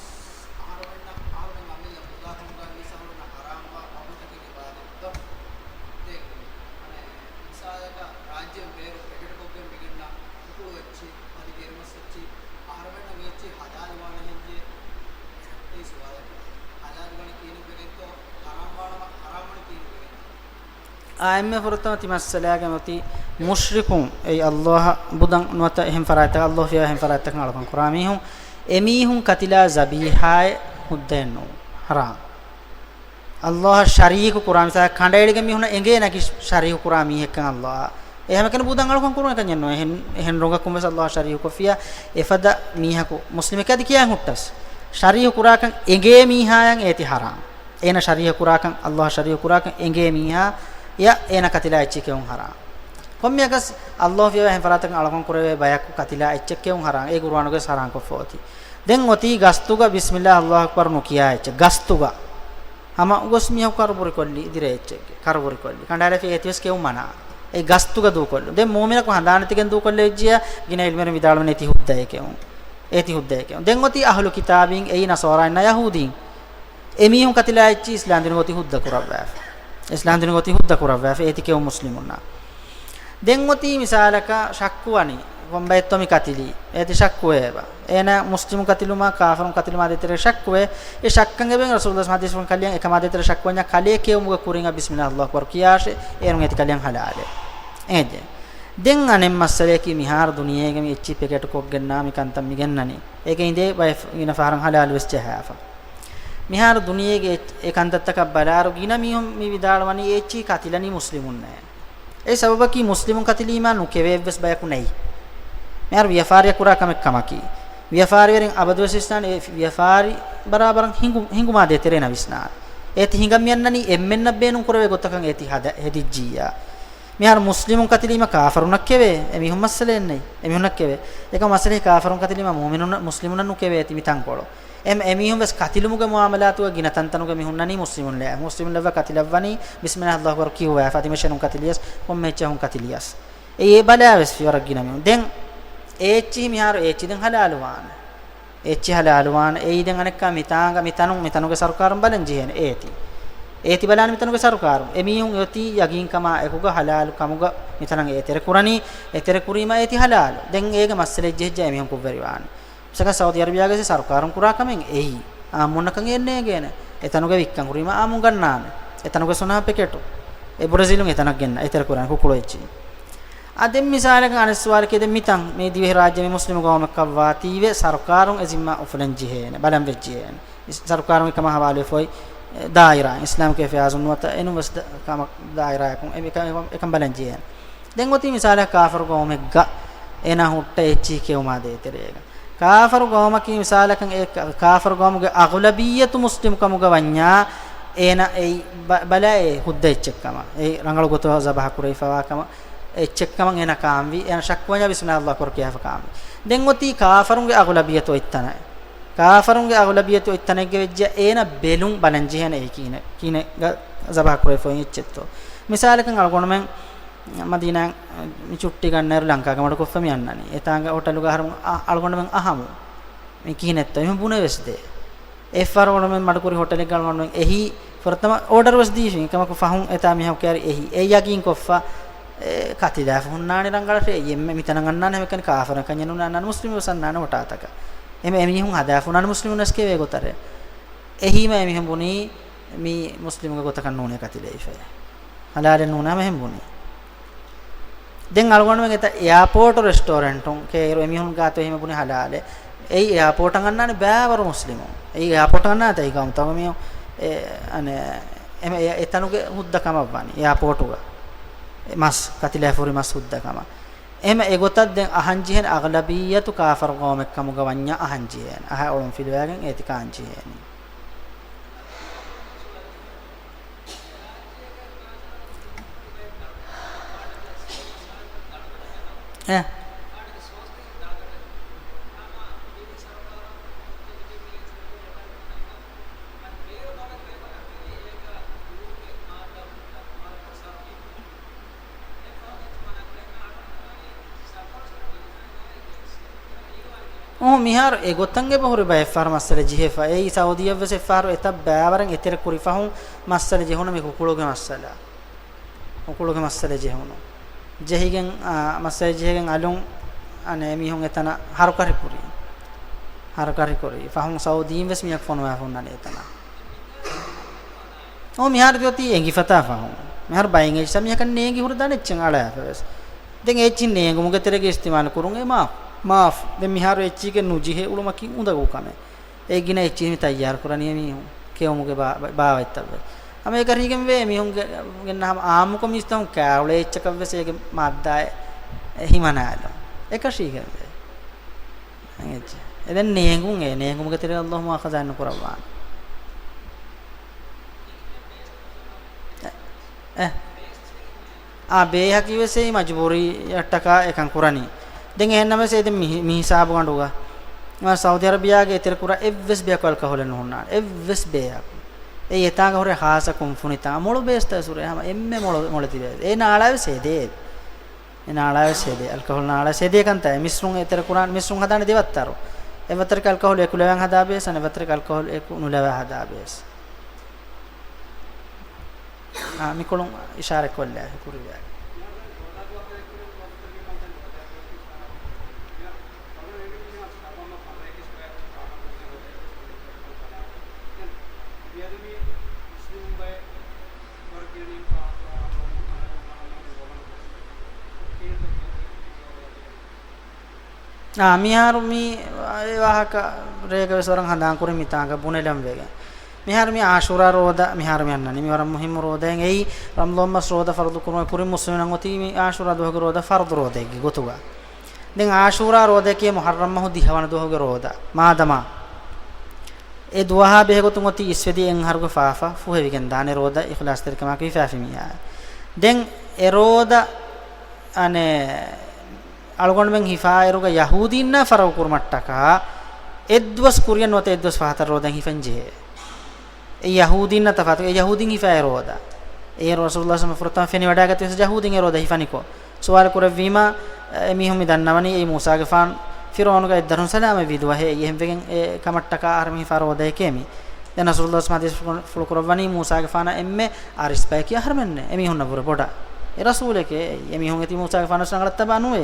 އަހަރުމެންނަށް، އަހަރުމެން އަމިއްލަ މުދާ ކަމުގައި ވީސް އަހަރުމެންނަށް ޙަރާމްވާ ވަގުތަކެއްގެ ބާވަތުގަ. ދެން، އަނެއް، މިސާލަކަށް ރާއްޖޭން ބޭރު ޕެކެޓްކޮށްގެން މިގަންނަ ހުކުޅު އެއްޗި، އަދި ގެރިމަސް އެއްޗި، އަހަރުމެންނަށް މި އެއްޗި ޙަލާލުވާނެ ހެއްޔޭ؟ އެއީ ސުވާލަކީ. ޙަލާލުވާނެ ކިހިނެއްވެގެންތޯ؟ ޙަރާމްވާނަމަ، ޙަރާމްވާނީ ކިހިނެއްވެގެންތޯ؟ އާ، އެންމެ ފުރަތަމަ ތި މައްސަލާގެ އޮތީ މުޝްރިކުން، އެއީ ﷲ އަށް ބުދަން ނުވަތަ އެހެން ފަރާތްތަކަށް، ﷲ ފިޔާ އެހެން ފަރާތްތަކަށް އަޅުކަން ކުރާ މީހުން، އެމީހުން ކަތިލާ ޒަބީޙާއެއް ހުއްދައެއް ނޫން. ޙަރާމް. ﷲ އަށް ޝަރީކު ކުރާ، މިސާލަކަށް ކަނޑައެޅިގެން މީހުންނަށް އެނގޭނެ އަކީ ޝަރީކު ކުރާ މީހެއްކަން ﷲ އަށް. އެ ހަމަކަން ބުދަން އަޅުކަން ކުރުން އެކަންޏެއް ނޫން. އެހެން، އެހެން ރޮނގަކުން ވެސް އައްލާހު ޝަރީކު ކޮށްފިޔާ އެފަދަ މީހަކު މުސްލިމެކޭ އަދި ކިޔާން ހުއްޓަސް، ޝަރީކު ކުރާކަން އެނގޭ މީހާޔަށް އޭތި ހަރާން. އޭނަ ޝަރީކު ކުރާކަން، އައްލާހު ޝަރީކު ކުރާކަން އެނގޭ މީހާޔަށް އޭނަ ކަތިލާ އެއްޗިހި ކެއުން ހަރާން. ކޮންމެއަކަސް އައްލާހު ފިޔަވާ އެހެން ފަރާތަކަށް އަޅުކަން ކުރެވޭ ބަޔަކު ކަތިލާ އެއްޗެއް ކެއުން ހަރާން. އޭ ގުރުއާނުގައި ވެސް ހަރާން ކޮށްފަ އޮތީ. ދެން އޮތީ ގަސްތުގަ ބިސްމިއްލާހި އައްލާހު އަކްބަރު ނުކިޔާ އެއްޗެއް. ގަސްތުގަ ހަމަ ގޮސް މީހަކު ކަރުބުރިކޮށްލި، ދިރޭ އެއްޗެއްގެ ކަރުބުރިކޮށްލި. ކަނޑާލަފި އޭތި ވެސް ކެއުން މަނާ. އެ ގަސްތުގަ ދޫކޮށްލުން. ދެން މުއުމިނަކު ހަނދާން ނެތިގެން ދޫކޮށްލެވިއްޖިޔާ ގިނަ އިލްމުވެރިން ވިދާޅުވަނީ އޭތި ހުއްދައޭ ކެއުން. އޭތި ހުއްދައޭ ކެއުން. ދެން އޮތީ އަހުލު ކިތާބީން، އެއީ ނަޞާރާއިންނާ ޔަހޫދީން. އެމީހުން ކަތިލާ އެއްޗިހި އިސްލާމްދީނުގަ އޮތީ ހުއްދަ ކުރައްވާފަ. އިސްލާމްދީނުގަ އޮތީ ހުއްދަ ކުރައްވާފަ. އޭތި ކެއުން މުސްލިމުންނާ. ދެން އޮތީ މިސާލަކަށް ޝައްކު ވަނީ، ކޮންބައެއްތޯ މި ކަތިލީ؟ އޭތި ޝައްކުވޭ އެބަ. އޭނަ މުސްލިމުން ކަތިލުމާ ކާފަރުން ކަތިލުމާ ދޭތެރޭ ޝައްކުވޭ. އެ ޝައްކަށް އެބައިން ރަސޫލު ޙަދީޘްފުޅުން ކަލޭ އެކަމާ ދޭތެރޭ ޝައްކުވަންޏާ ކަލޭ ކެއުމުގެ ކުރިން ބިސްމިއްލާހި އައްލާހު އަކްބަރު ކިޔާށޭ، އޭރުން އޭތި ކަލޭ ހަލާލޭ. އޭޖެ. ދެން އަނެއް މައްސަލަޔަކީ މިހާރު ދުނިޔޭގަ މި އެއްޗިހި ޕެކެޓު ކޮށްގެންނާ މި ކަންތައް މި ގެންނަނީ. އޭގެ އިނދޭ ބައެއް ގިނަ ފަހަރަށް ހަލާލު ވެސް ޖަހާފަ. މިހާރު ދުނިޔޭގެ އެ، އެ ކަންތައްތަކަށް ބަލާއިރު ގިނަ މީހުން މި ވިދާޅުވަނީ އެ އެއްޗިހި ކަތިލަނީ މުސްލިމުންނޭ. އެ ސަބަބަކީ މުސްލިމުން ކަތިލީމާ ނުކެވޭ އެއްވެސް ބަޔަކު ނެތް. މިހާރު ވިޔަފާރިއަށް ކުރާ ކަމެއް ކަމަކީ. ވިޔަފާރިވެރިން އަބަދުވެސް ވިސްނާނެ އެ ވިޔަފާރި ބަރާބަރަށް ހިނގު، ހިނގުމާ ދޭތެރޭނަ ވިސްނާނެ. އޭތި ހިނގަން މިއަންނަނީ އެންމެންނަށް ބޭނުން ކުރެވޭ ގޮތަކަށް އޭތި ހަދަ، ހެދިއްޖިއްޔާ. މިހާރު މުސްލިމުން ކަތިލީމަ ކާފަރުންނަށް ކެވޭ، އެމީހުން މައްސަލައެއް ނެތް. އެމީހުންނަށް ކެވޭ. އެކަމަ މައްސަލައީ ކާފަރުން ކަތިލީމަ މުއުމިނުންނަށް، މުސްލިމުންނަށް ނުކެވޭތި މި ތަންކޮޅު. އެމް، އެމީހުން ވެސް ކަތިލުމުގެ މުއާމަލާތުގަ ގިނަ ތަންތަނުގަ މި ހުންނަނީ މުސްލިމުން ލާ. މުސްލިމުން ލައްވާ ކަތިލައްވަނީ ބިސްމިއްލާހި އައްލާހު އަކްބަރު ކިޔުއްވާފަ އަދި މެ ޝެނުން ކަތިލިޔަސް، ކޮންމެ އެއްޗެއް ހުން ކަތިލިޔަސް. އެ، އެ ބަލާ ވެސް ފި ވަރަށް ގިނަ މީހުން. ދެން އޭ އެއްޗިހި މިހާރު އޭ އެއްޗިހި ދެން ހަލާލުވާނެ. އެއްޗި ހަލާލުވާނެ. އެއީ ދެން އަނެއްކާ މިތާނގަ، މިތަނުން، މިތަނުގެ ސަރުކާރުން ބަލަން ޖެހޭނެ އޭތި. އޭތި ބަލާނެ މިތަނުގެ ސަރުކާރުން. އެމީހުން އޮތީ ޔަގީންކަމާ އެކުގަ ހަލާލު ކަމުގަ މިތަނަށް އެ އެތެރެ ކުރަނީ، އެތެރެ ކުރީމަ އޭތި ހަލާލު. ދެން އޭގެ މައްސަލަ އެއްޖެހިއްޖާ އެމީހުން ކުށްވެރިވާނެ. މިސާލަކަށް ސައުދީ އަރަބިޔާގެ ސަރުކާރުން ކުރާ ކަމެއް އެއީ. އާއްމުންނަކަށް އެއް ނޭގޭނެ. އެތަނުގަ ވިއްކަން ކުރީމަ އާއްމުން ގަންނާނެ. އެތަނުގަ ސޮނާ ޕެކެޓު. އެ ބުރަޒީލުން އެތަނަށް ގެންނަ، އެތެރެ ކުރާނެ ކުކުޅު އެއްޗި. އާ، ދެން މިސާލަކަށް އަނެއް ސުވާލަކީ ދެން މިތަން މި ދިވެހިރާއްޖެ މި މުސްލިމު ގައުމެއް ކައްވާތީވެ ސަރުކާރުން އެ ޒިންމާ އުފުލަން ޖެހޭނެ، ބަލަން ވެއްޖެހޭނެ. އިސް، ސަރުކާރުން އެކަމަށް ހަވާލުވެފައި، އެ، ދާއިރާ، އިސްލާމިކް އެފެއާޒުން ނުވަތަ އެނޫން ވެސް ދަ، ކަމަށް ދާއިރާއަކުން އެ، އެކަ، އެކަން ބަލަން ޖެހޭނެ. ދެން އޮތީ މިސާލަކަށް ކާފަރު ގައުމެއްގަ އޭނާ ހުއްޓަ އެއްޗިހި ކެއުމާ ދޭތެރޭގަ. ކާފަރު ގައުމަކީ މިސާލަކަށް އެ ކާ، ކާފަރު ގައުމުގެ އަޣުލަބިއްޔަތު މުސްލިމް ކަމުގަ ވަންޏާ، އޭނަ އެއީ ބަ، ބަލާ އެ ހުއްދަ އެއްޗެއްކަމަށް، އެ ރަނގަޅު ގޮތުގަ ޒަބަހަ ކުރެވިފަވާ ކަމަށް އެއްޗެއްކަމަށް އޭނަ ކާންވީ، އޭނަ ޝައްކުވަންޏާ ބިސްމިއްލާހި އައްލާހު އަކްބަރު ކިޔާފަ ކާންވީ. ދެން އޮތީ ކާފަރުންގެ އަޣުލަބިއްޔަތު އޮތްތަނަށް. ކާފަރުންގެ އަޣުލަބިއްޔަތު އޮތްތަނެއްގަ ވެއްޖެ އޭނަ ބެލުން ބަލަން ޖެހޭނެ އެއީ ކިހިނެއް، ކިހިނެއްގަ ޒަބަހަ ކުރެވިފައި އެއްޗެއްތޯ. މިސާލަކަށް އަޅުގަނޑުމެން މަދީނާ މި ޗުއްޓީ ގަންނައިރު ލަންކާގަ މަޑުކޮށްފަ މި އަންނަނީ. އެތާނގަ ހޮޓަލުގަ އަހަރު އަ، އަޅުގަނޑުމެން އަހަމު. މި ކިހިނެއްތޯ؟ އެހެން ބުނެވެސް ދޭ. އެއްފަހަރު އަޅުގަނޑުމެން މަޑުކުރި ހޮޓަލެއްގަ އަޅުގަނޑުމެން އެހީ ފުރަތަމަ އޯޑަރު ވެސް ދީފިން. އެކަމަކު ފަހުން އެތާ މީހަކު ކައިރި އެހީ. އެ ޔަގީން ކޮށްފަ، އެ، ކަތިލާފަ ހުންނާނެ ރަނގަޅަށޭ. އެއީ އެންމެ މިތަނަށް އަންނާނެ ހަމައެކަނި ކާފަރުން ކަންޏެއް ނޫން އަންނާނެ މުސްލިމެއް ވެސް އަންނާނެ ހޮޓާތަކަށް. އެމެ އެމީހުން ހަދާފަ ހުންނާނެ މުސްލިމުން ވެސް ކެވޭ ގޮތަށޭ. އެހީމަ އެމީހުން ބުނީ މީ މުސްލިމުގެ ގޮތަކަށް ނޫނޭ ކަތިލެވިފައި. ހަލާލެއް ނޫނޭ ހަމަ އެހެން ބުނީ. ދެން އަޅުގަނޑުމެން އެތައް އެއާޕޯޓު ރެސްޓޯރެންޓުން ކޭއިރު އެމީހުން ގާތު އެހީމަ ބުނި ހަލާލެއް. އެއީ އެއާޕޯޓަށް އަންނާނެ ބައިވަރު މުސްލިމުން. އެއީ އެއާޕޯޓަށް އަންނާނެ ތައި ގައުމުތަކުގެ މީހުން އެ، އަނެއް، އެމެ އެ، އެތަނުގެ ހުއްދަ ކަމަށް ވަނީ އެއާޕޯޓުގަ. އެ މަސް، ކަތިލާފަ ހުރި މަސް ހުއްދަ ކަމަށް. އެހެމަ އެގޮތަށް ދެން އަހަން ޖެހޭނެ އަޣްލަބިއްޔަތު ކާފަރު ގައުމެއް ކަމުގަ ވަންޏާ އަހަން ޖެހޭނެ. އަހަ އޮޅުން ފިލުވާގެން އޭތި ކާން ޖެހޭނީ. އެ. އު، މިހާރު އެގޮތަށް އެބަހުރި ބައެއްފަހަރު މައްސަލަ ޖެހިފަ. އެއީ ސައުދީއަށްވެސް އެއްފަހަރު އެތައް ބައިވަރެއް އެތެރެ ކުރި ފަހުން މައްސަލަ ޖެހުނު މި ކުކުޅުގެ މައްސަލަ. ކުކުޅުގެ މައްސަލަ ޖެހުނު. ޖެހިގެން، އާ، މައްސަލަ ޖެހިގެން އަލުން، އަނެއް، މީހުން އެތަނަށް ހަރުކަށި ކުރީ. ހަރުކަށި ކުރީ. ފަހުން ސައުދީން ވެސް މީހަކު ފޮނުވާ ހުންނަނީ އެތަނަށް. އޯ، މިހާރު ތިއޮތީ އެނގިފަތާ ފަހުން. މިހާރު ބައިން އެއްޗިއްސަށް މީހަކަށް ނޭނގި ހުރި ދަނެއްޗެއް އަޅާފަ ވެސް. ދެން އެއްޗިހި ނޭނގުމުގެ ތެރޭގަ އިސްތިމާލު ކުރުން އެ މާފު. މާފު. ދެން މިހާރު އެއްޗިހިގެ ނުޖެހޭ އުޅުމަކީ އުނދަގޫ ކަމެއް. އެ ގިނަ އެއްޗިހި މި ތައްޔާރު ކުރަނީ އެމީހުން. ކެއުމުގެ ބާ، ބާވަތްތައް ވެސް. ހަމަ އެކަށީގެންވޭ މީހުންގެ ގެންނަ ހަމަ އާއްމުކޮށް މީސްތަކުން ކާވުޅޭ އެއްޗަކަށްވެސް އޭގެ މާއްދާއެއް ހިމަނާލުން. އެކަށީގެންވޭ. އެއްޗެއް. އެ ދެން ނޭނގުން، އެ ނޭނގުމުގެ ތެރޭ އައްލާހު މުއާޚަޒާތް ނުކުރައްވާނެ. އެ، އެ. އާ، ބޭހަކީވެސް އެއީ މަޖުބޫރީއަށްޓަކާ އެކަން ކުރަނީ. ދެން އެހެންނަމަވެސް އެ ދެން މި، މި ހިސާބުގަނޑުގަ ސައުދި އަރަބިޔާގެ އެތެރެކުރާ އެއްވެސް ބޭހަކު އަލްކަހޯލެއް ނުހުންނާނެ. އެއްވެސް ބޭހަކު. އެއީ އެތާނގަ ހުރެ ހާއްސަ ކުންފުނިތައް. މޮޅު ބޭސްތައް އެސުރެ ހަމަ އެންމެ މޮޅު، މޮޅެތި ބޭސް. އޭނަ އަޅާވެސް ހެދޭ. އޭނަ އަޅާވެސް ހެދޭ. އަލްކަހޯލް އަޅާވެސް ހެދޭ ކަންތައް. މިސްރުން އެތެރެކުރާން، މިސްރުން ހަދާނެ ދެވައްތަރު. އެއްވައްތަރަކަށް އަލްކަހޯލް އެކު ލަވަން ހަދާ ބޭސް، އަނެއްވައްތަރަކަށް އަލްކަހޯލް އެކު ނުލަވާ ހަދާ ބޭސް. އާ، މިކޮޅުން އިޝާރަތްކޮށްލާ ކުރިއަށް. އާ، މިހާރު މި އެ ވާހަކަ ރޭގަވެސް ވަރަށް ހަނދާންކުރި މިތާނގަ ބުނެލަން ވެގެން. މިހާރު މި އާޝޫރާ ރޯދަ މިހާރު މި އަންނަނީ. މި ވަރަށް މުހިއްމު ރޯދައެއް. އެއީ ރަމަޟާން މަސް ރޯދަ ފަރުޟު ކުރުމަށް ކުރިން މުސްލިމުންނަށް އޮތީ މި އާޝޫރާ ދުވަހުގެ ރޯދަ ފަރުޟު ރޯދައެއްގެ ގޮތުގަ. ދެން އާޝޫރާ ރޯދައަކީ މުހައްރަމް މަހު ދިހަވަނަ ދުވަހުގެ ރޯދަ. މާދަމާ އެ ދުވަހާ ބެހޭގޮތުން އޮތީ އިސްވެދިޔަ އެއް އަހަރުގެ ފާފަ ފުހެވިގެން ދާނެ ރޯދަ އިޚްލާޞްތެރިކަމާއެކު ހިފާފި މީހާ. ދެން އެ ރޯދަ އަނެއް އަޅުގަނޑުމެން ހިފާއިރުގަ ޔަހޫދީންނާ ފަރަގު ކުރުމަށްޓަކާ އެއްދުވަސް ކުރިއަށް ނުވަތަ އެއްދުވަސް ފަހަތަށް ރޯދައިން ހިފަން ޖެހޭ. އެ ޔަހޫދީންނާ ތަފާތު، އެ ޔަހޫދީން ހިފާ އެ ރޯދަ. އޭރު ރަސޫލުﷲ ފުރަތަމަ ފެނިވަޑައިގަތީ ވެސް ޔަހޫދީން އެ ރޯދަ ހިފަނިކޮށް. ސުވާލު ކުރެއްވީމަ، އެ މީހުން މި ދަންނަވަނީ އެއީ މޫސާގެފާނު ފިރުޢައުނުގެ އަތްދަށުން ސަލާމަތްވި ދުވަހޭ، އެހެންވެގެން އެ ކަމަށްޓަކާ އަހަރެމެން ހިފާ ރޯދައެކޭ މީ. ދެން ރަސޫލުﷲ ޙަދީޘްފުޅު ކުރައްވަނީ މޫސާގެފާނަށް އެންމެ އަރިސް ބަޔަކީ އަހަރެމެންނޭ. އެމީހުންނަށްވުރެ ބޮޑަށް. އެ ރަސޫލެކޭ. އެމީހުން އެތީ މޫސާގެފާނަށް ރަނގަޅަށް ތަބާ ނުވޭ.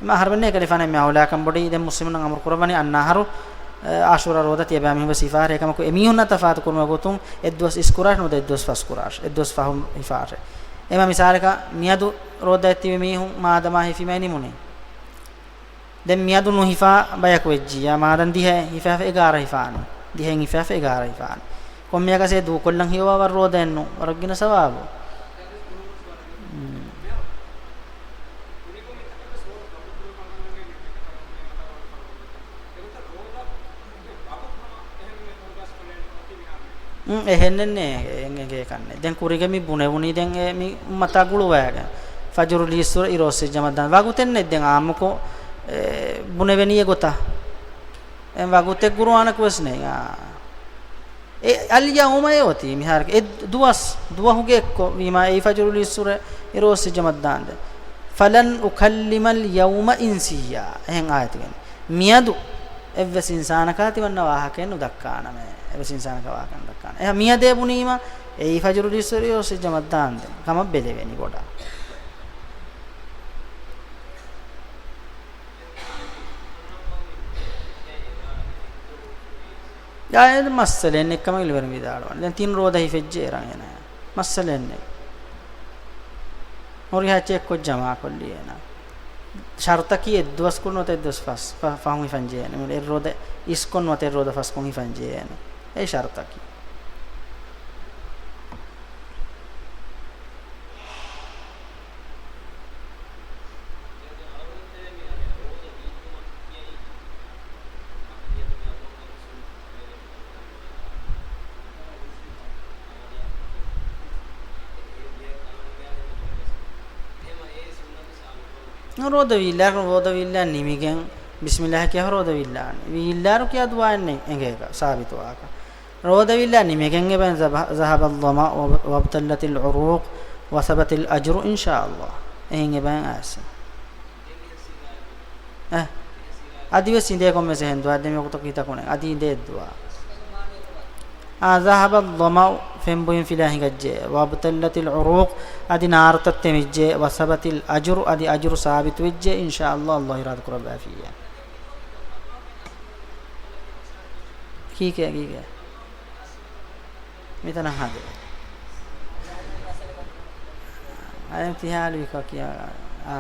އެމަ އަހަރެމެންނޭ އެކަލޭފާނަށް އެންމެ އައުލާކަން ބޮޑީ. ދެން މުސްލިމުންނަށް އަމުރު ކުރައްވަނީ އަންނަ އަހަރު، އެ، އާޝޫރާ ރޯދަ ތިޔަބައިމީހުން ވެސް ހިފާށޭ. އެކަމަކު އެމީހުންނާ ތަފާތު ކުރުމުގެ ގޮތުން އެއްދުވަސް އިސްކުރާށޭ ނުވަތަ އެއްދުވަސް ފަސްކުރާށޭ. އެއްދުވަސް ފަހުން ހިފާށޭ. އެމަ މިސާލަކަށް މިއަދު ރޯދައަށް ތިބި މީހުން މާދަމާ ހިފީމައި ނިމުނީ. ދެން މިއަދު ނުހިފާ ބަޔަކު ވެއްޖިއްޔާ، މާދަން ދިހައެއް ހިފާފަ އެގާރަ ހިފާނެ. ދިހައިން ހިފާފަ އެގާރަ ހިފާނެ. ކޮންމެއަކަސް އެ ދޫކޮށްލަން ހިޔޮވާ ވަރު ރޯދައެއްނު. ވަރަށް ގިނަ ސަވާބު. މް. އުން، އެހެންނެއްނޭ، އެ، އެ، އެ ކަންނޭ. ދެން ކުރީގަ މި ބުނެވުނީ ދެން އެ މި އުއްމަތާ ގުޅުވައިގެން. ފަޖުރު ލީއްސުރެ އިރުއޮއްސިއްޖަ މައްދާން. ވަގުތެއް ނެތް ދެން އާއްމުކޮށް، އެ، ބުނެވެނީ އެ ގޮތަށް. އެ ވަގުތެއް ގުރުއާނަކު ވެސް ނެތް. އާ. އެ، އަލްޔައުމަ އެ އޮތީ މިހާރު އެ ދުވަސް، ދުވަހުގެ އެއްކޮށް ވީމާ އެއީ ފަޖުރު ލީއްސުރެ އިރުއޮއްސިއްޖަ މައްދާންދެން. ފަލަން އުކައްލިމަލް ޔައުމަ އިންސިއްޔާ. އެހެން އާޔަތުގައި. މިއަދު އެއްވެސް އިންސާނަކާ ތިމަންނަ ވާހަކައެއް ނުދައްކާނަމޭ. އެއްވެސް އިންސާނަކާ ވާހަކައެއް ނުދައްކާނަމޭ. އެހެން މިއަދޭ ބުނީމަ، އެއީ ފަޖުރު ލީއްސުރެ އިރުއޮއްސިއްޖަ މައްދާންދެން. ކަމަށް ބެލެވެނީ ބޮޑަށް. އާ، އެ މައްސަލައެއް ނެތްކަމަށް އިލްވެރިން ވިދާޅުވަނީ. ދެން ތިން ރޯދަ ހިފެއްޖެ އޭރަށް އޭނާ. މައްސަލައެއް ނެތް. ހުރިހާ އެއްޗެއް އެއްކޮށް ޖަމާކޮށްލީ އޭނާ. ޝަރުތަކީ އެއްދުވަސް ކުރި ނުވަތަ އެއްދުވަސް ފަސް، ފަ-، ފަހުން ހިފަން ޖެހޭނެ. އެއް ރޯދަ އިސްކޮށް ނުވަތަ އެއް ރޯދަ ފަސްކޮށް ހިފަން ޖެހޭނެ. އެ ޝަރުތަކީ. ރޯދަ ވީއްލާ، ރޯދަ ވީއްލާ ނިމިގެން ބިސްމިއްލާހި ކިޔާ ރޯދަ ވީއްލާނެ. ވީއްލާރު ކިޔާ ދުޢާއެއް ނެތް އެނގޭކަށް ސާބިތު ވާކަށް. ރޯދަ ވީއްލާ ނިމިގެން އެބައިން ޒަބަ-، ޒަހަބައް ޡަމައު ވަ-، ވަބްތައްލަތިލް ޢުރޫޤު ވަ ސަބަތަލް އަޖްރު އިންޝާﷲ. އެހެން އެބައިން އައިސް. އެ. އަދިވެސް އިނދޭ ކޮންމެސް އެހެން ދުޢާ ދެމި ވަގުތަކު ހިތަކުނެ. އަދި އިނދޭ ދުޢާ. އާ، ޒަހަބައް ޡަމައު، ފެންބުއިން ފިލާ ހިނގައްޖެ. ވަބްތައްލަތިލް ޢުރޫޤު، އަދި ނާރުތައް ތެމިއްޖެ. ވަ ސަބަތަލް އަޖްރު، އަދި އަޖުރު ސާބިތުވެއްޖެ. އިންޝާﷲ، ﷲ އިރާދަ ކުރައްވާފިއްޔާ. ކީކޭ، ކީކޭ؟ މިތަނަށް ހަދޭ. އައި ތިހާލު ކިޔާ، އާ.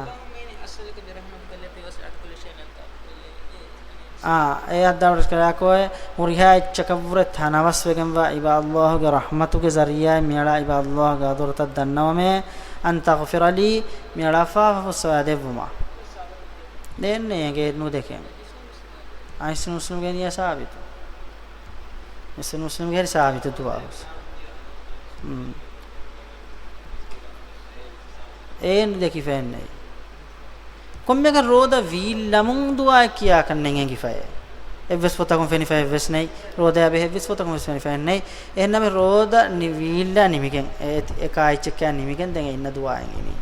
އާ، އެ ހައްދާވަޑަސްކަލާކޯއެ ހުރިހާ އެއްޗަކަށްވުރެ ތަނަވަސްވެގެންވާ އިބަ ﷲ ގެ ރަޙްމަތުގެ ޒަރީޢާއިން މިއަޅާ އިބަ ﷲ ގެ ޙަޟްރަތަށް ދަންނަވަމޭ، أن تغفر لي، މިއަޅާ ފާފަ ފުއްސަވާ ދެއްވުމަށް. ދެން އޭގެ ނުދެކެން. އާ، ޙިޞްނުލް މުސްލިމްގެ ނިޔަ ސާބިތު. ޙިޞްނުލް މުސްލިމްގެ ހެރި ސާބިތު ދުޢާ ހުސް. އޭން ދެކިފައެއްނެތް. ކޮންމެއަކަށް ރޯދަ ވީއްލަމުން ދުޢާއެއް ކިޔާކަށް ނެތް އެނގިފައޭ. އެއްވެސް ފޮތަކުން ފެނިފައެއްވެސް ނެތް. ރޯދަޔާ ބެހޭ އެއްވެސް ފޮތަކުން ވެސް ފެނިފައެއް ނެތް. އެހެންނަމެ ރޯދަ ނި-، ވީއްލާ ނިމިގެން، އެ، އެ ކާއެއްޗެއްކާ ނިމިގެން ދެން އެ އިންނަ ދުޢާއެއް އިނީ.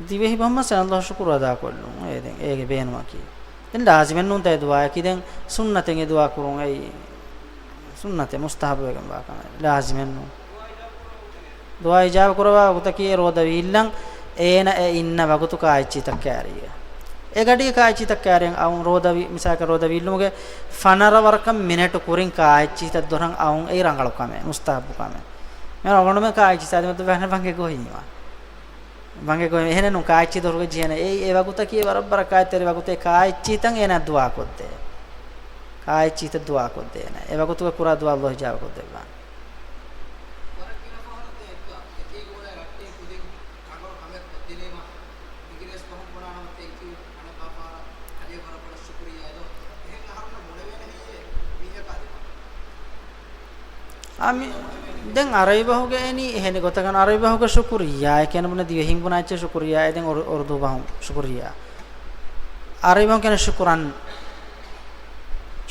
ދިވެހި ބަހުމަށް ﷲ ޝުކުރު އަދާކޮށްލުން. އޭ ދެން އޭގެ ބޭނުމަކީ. ދެން ލާޒިމެއް ނޫންތަ އެ ދުޢާއަކީ؟ ދެން ސުންނަތެއް އެ ދުޢާ ކުރުން އެއީ. ސުންނަތެއް މުސްތަޙައްބުވެގެންވާ ކަމެއް. ލާޒިމެއް ނޫން. ދުޢާ އިޖާބަ ކުރައްވާ ވަގުތަކީ އެ ރޯދަ ވީއްލަން އޭނަ އެ އިންނަ ވަގުތު ކާއެއްޗިތައް ކާރިއްޔާ. އެ ގަޑީ ކާއެއްޗިތައް ކާރިއަށް އައުން ރޯދަ ވި-، މިސާލަކަށް ރޯދަ ވީއްލުމުގެ ފަނަރަ ވަރަކަށް މިނެޓު ކުރިން ކާއެއްޗިތައް ދޮރަށް އައުން އެއީ ރަނގަޅު ކަމެއް، މުސްތަޙައްބު ކަމެއް. މި އަޅުގަނޑުމެން ކާއެއްޗިތައް އަދި މަތު ވެހަނެ ވަނގެ ގޮހީމަ. ވަނގެ ގޮހީ އެހެނެއް ނޫން ކާއެއްޗި ދޮރުގެ ޖިހޭނެ. އެއީ އެ ވަގުތަކީ ވަރަށް ބަރަކާތްތެރި ވަގުތެއް ކާއެއްޗިތައް އޭނަ ދުޢާ ކޮށްދޭ. ކާއެއްޗިތައް ދުޢާ ކޮށްދޭނެ. އެ ވަގުތުގަ ކުރާ ދުޢާ ﷲ އިޖާބަ ކޮށްދެއްވާނެ. ވަރަށް ގިނަ ފަހަރަށް ދެން އެއްގަ އެކީގަ އުޅޭ ރައްޓެއް ކުދިން ރަނގަޅު ކަމެއް ކޮށްދިނީމަ، އިނގިރޭސި ބަހުން ބުނާނަމަ thank you، އަނެއް ބާފާރަށް އަލިއަށް ވަރަށް ބޮޑަށް ޝުކުރިއްޔާ ދޯ. އެހެން އަހަރުންނަށް ބުނެވޭނެ ހެއްޔޭ މީހަކާ ދިމާ؟ އާ، މި، ދެން އަރަބި ބަހުގަ އެނީ އެހެނި ގޮތަކަށް އަރަބި ބަހުގަ ޝުކުރިއްޔާ އެކޭނަ ބުނެ ދިވެހިން ބުނާ އެއްޗެއް ޝުކުރިއްޔާ އެ ދެން އުރު-، އުރުދޫ ބަހުން ޝުކުރިއްޔާ. އަރަބި ބަހުން ކިޔަނީ ޝުކުރަން.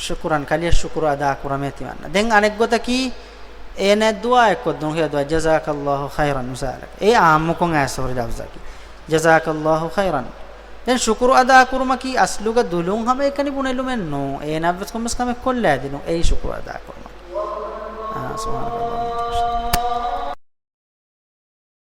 ޝުކުރަން، ކަލެޔަށް ޝުކުރު އަދާ ކުރަމޭ ތިމަންނަ. ދެން އަނެއް ގޮތަކީ، އޭނަ ދުޢާއެއް ކޮށްދުން ހެޔޮ ދުޢާ، ޖަޒާކަﷲ ޚައިރަން މިސާލަކަށް. އެ އާއްމުކޮށް އައިސް ހުރި ލަފްޒަކީ. ޖަޒާކަﷲ ޚައިރަން. ދެން ޝުކުރު އަދާ ކުރުމަކީ އަސްލުގަ ދުލުން ހަމައެކަނި ބުނެލުމެއް ނޫން. އޭނައަށްވެސް ކޮންމެސް ކަމެއް ކޮށްލާދިނުން. އެއީ ޝުކުރު އަދާ ކުރުމަކީ. އާ، ސުބްޙާނަކަﷲ.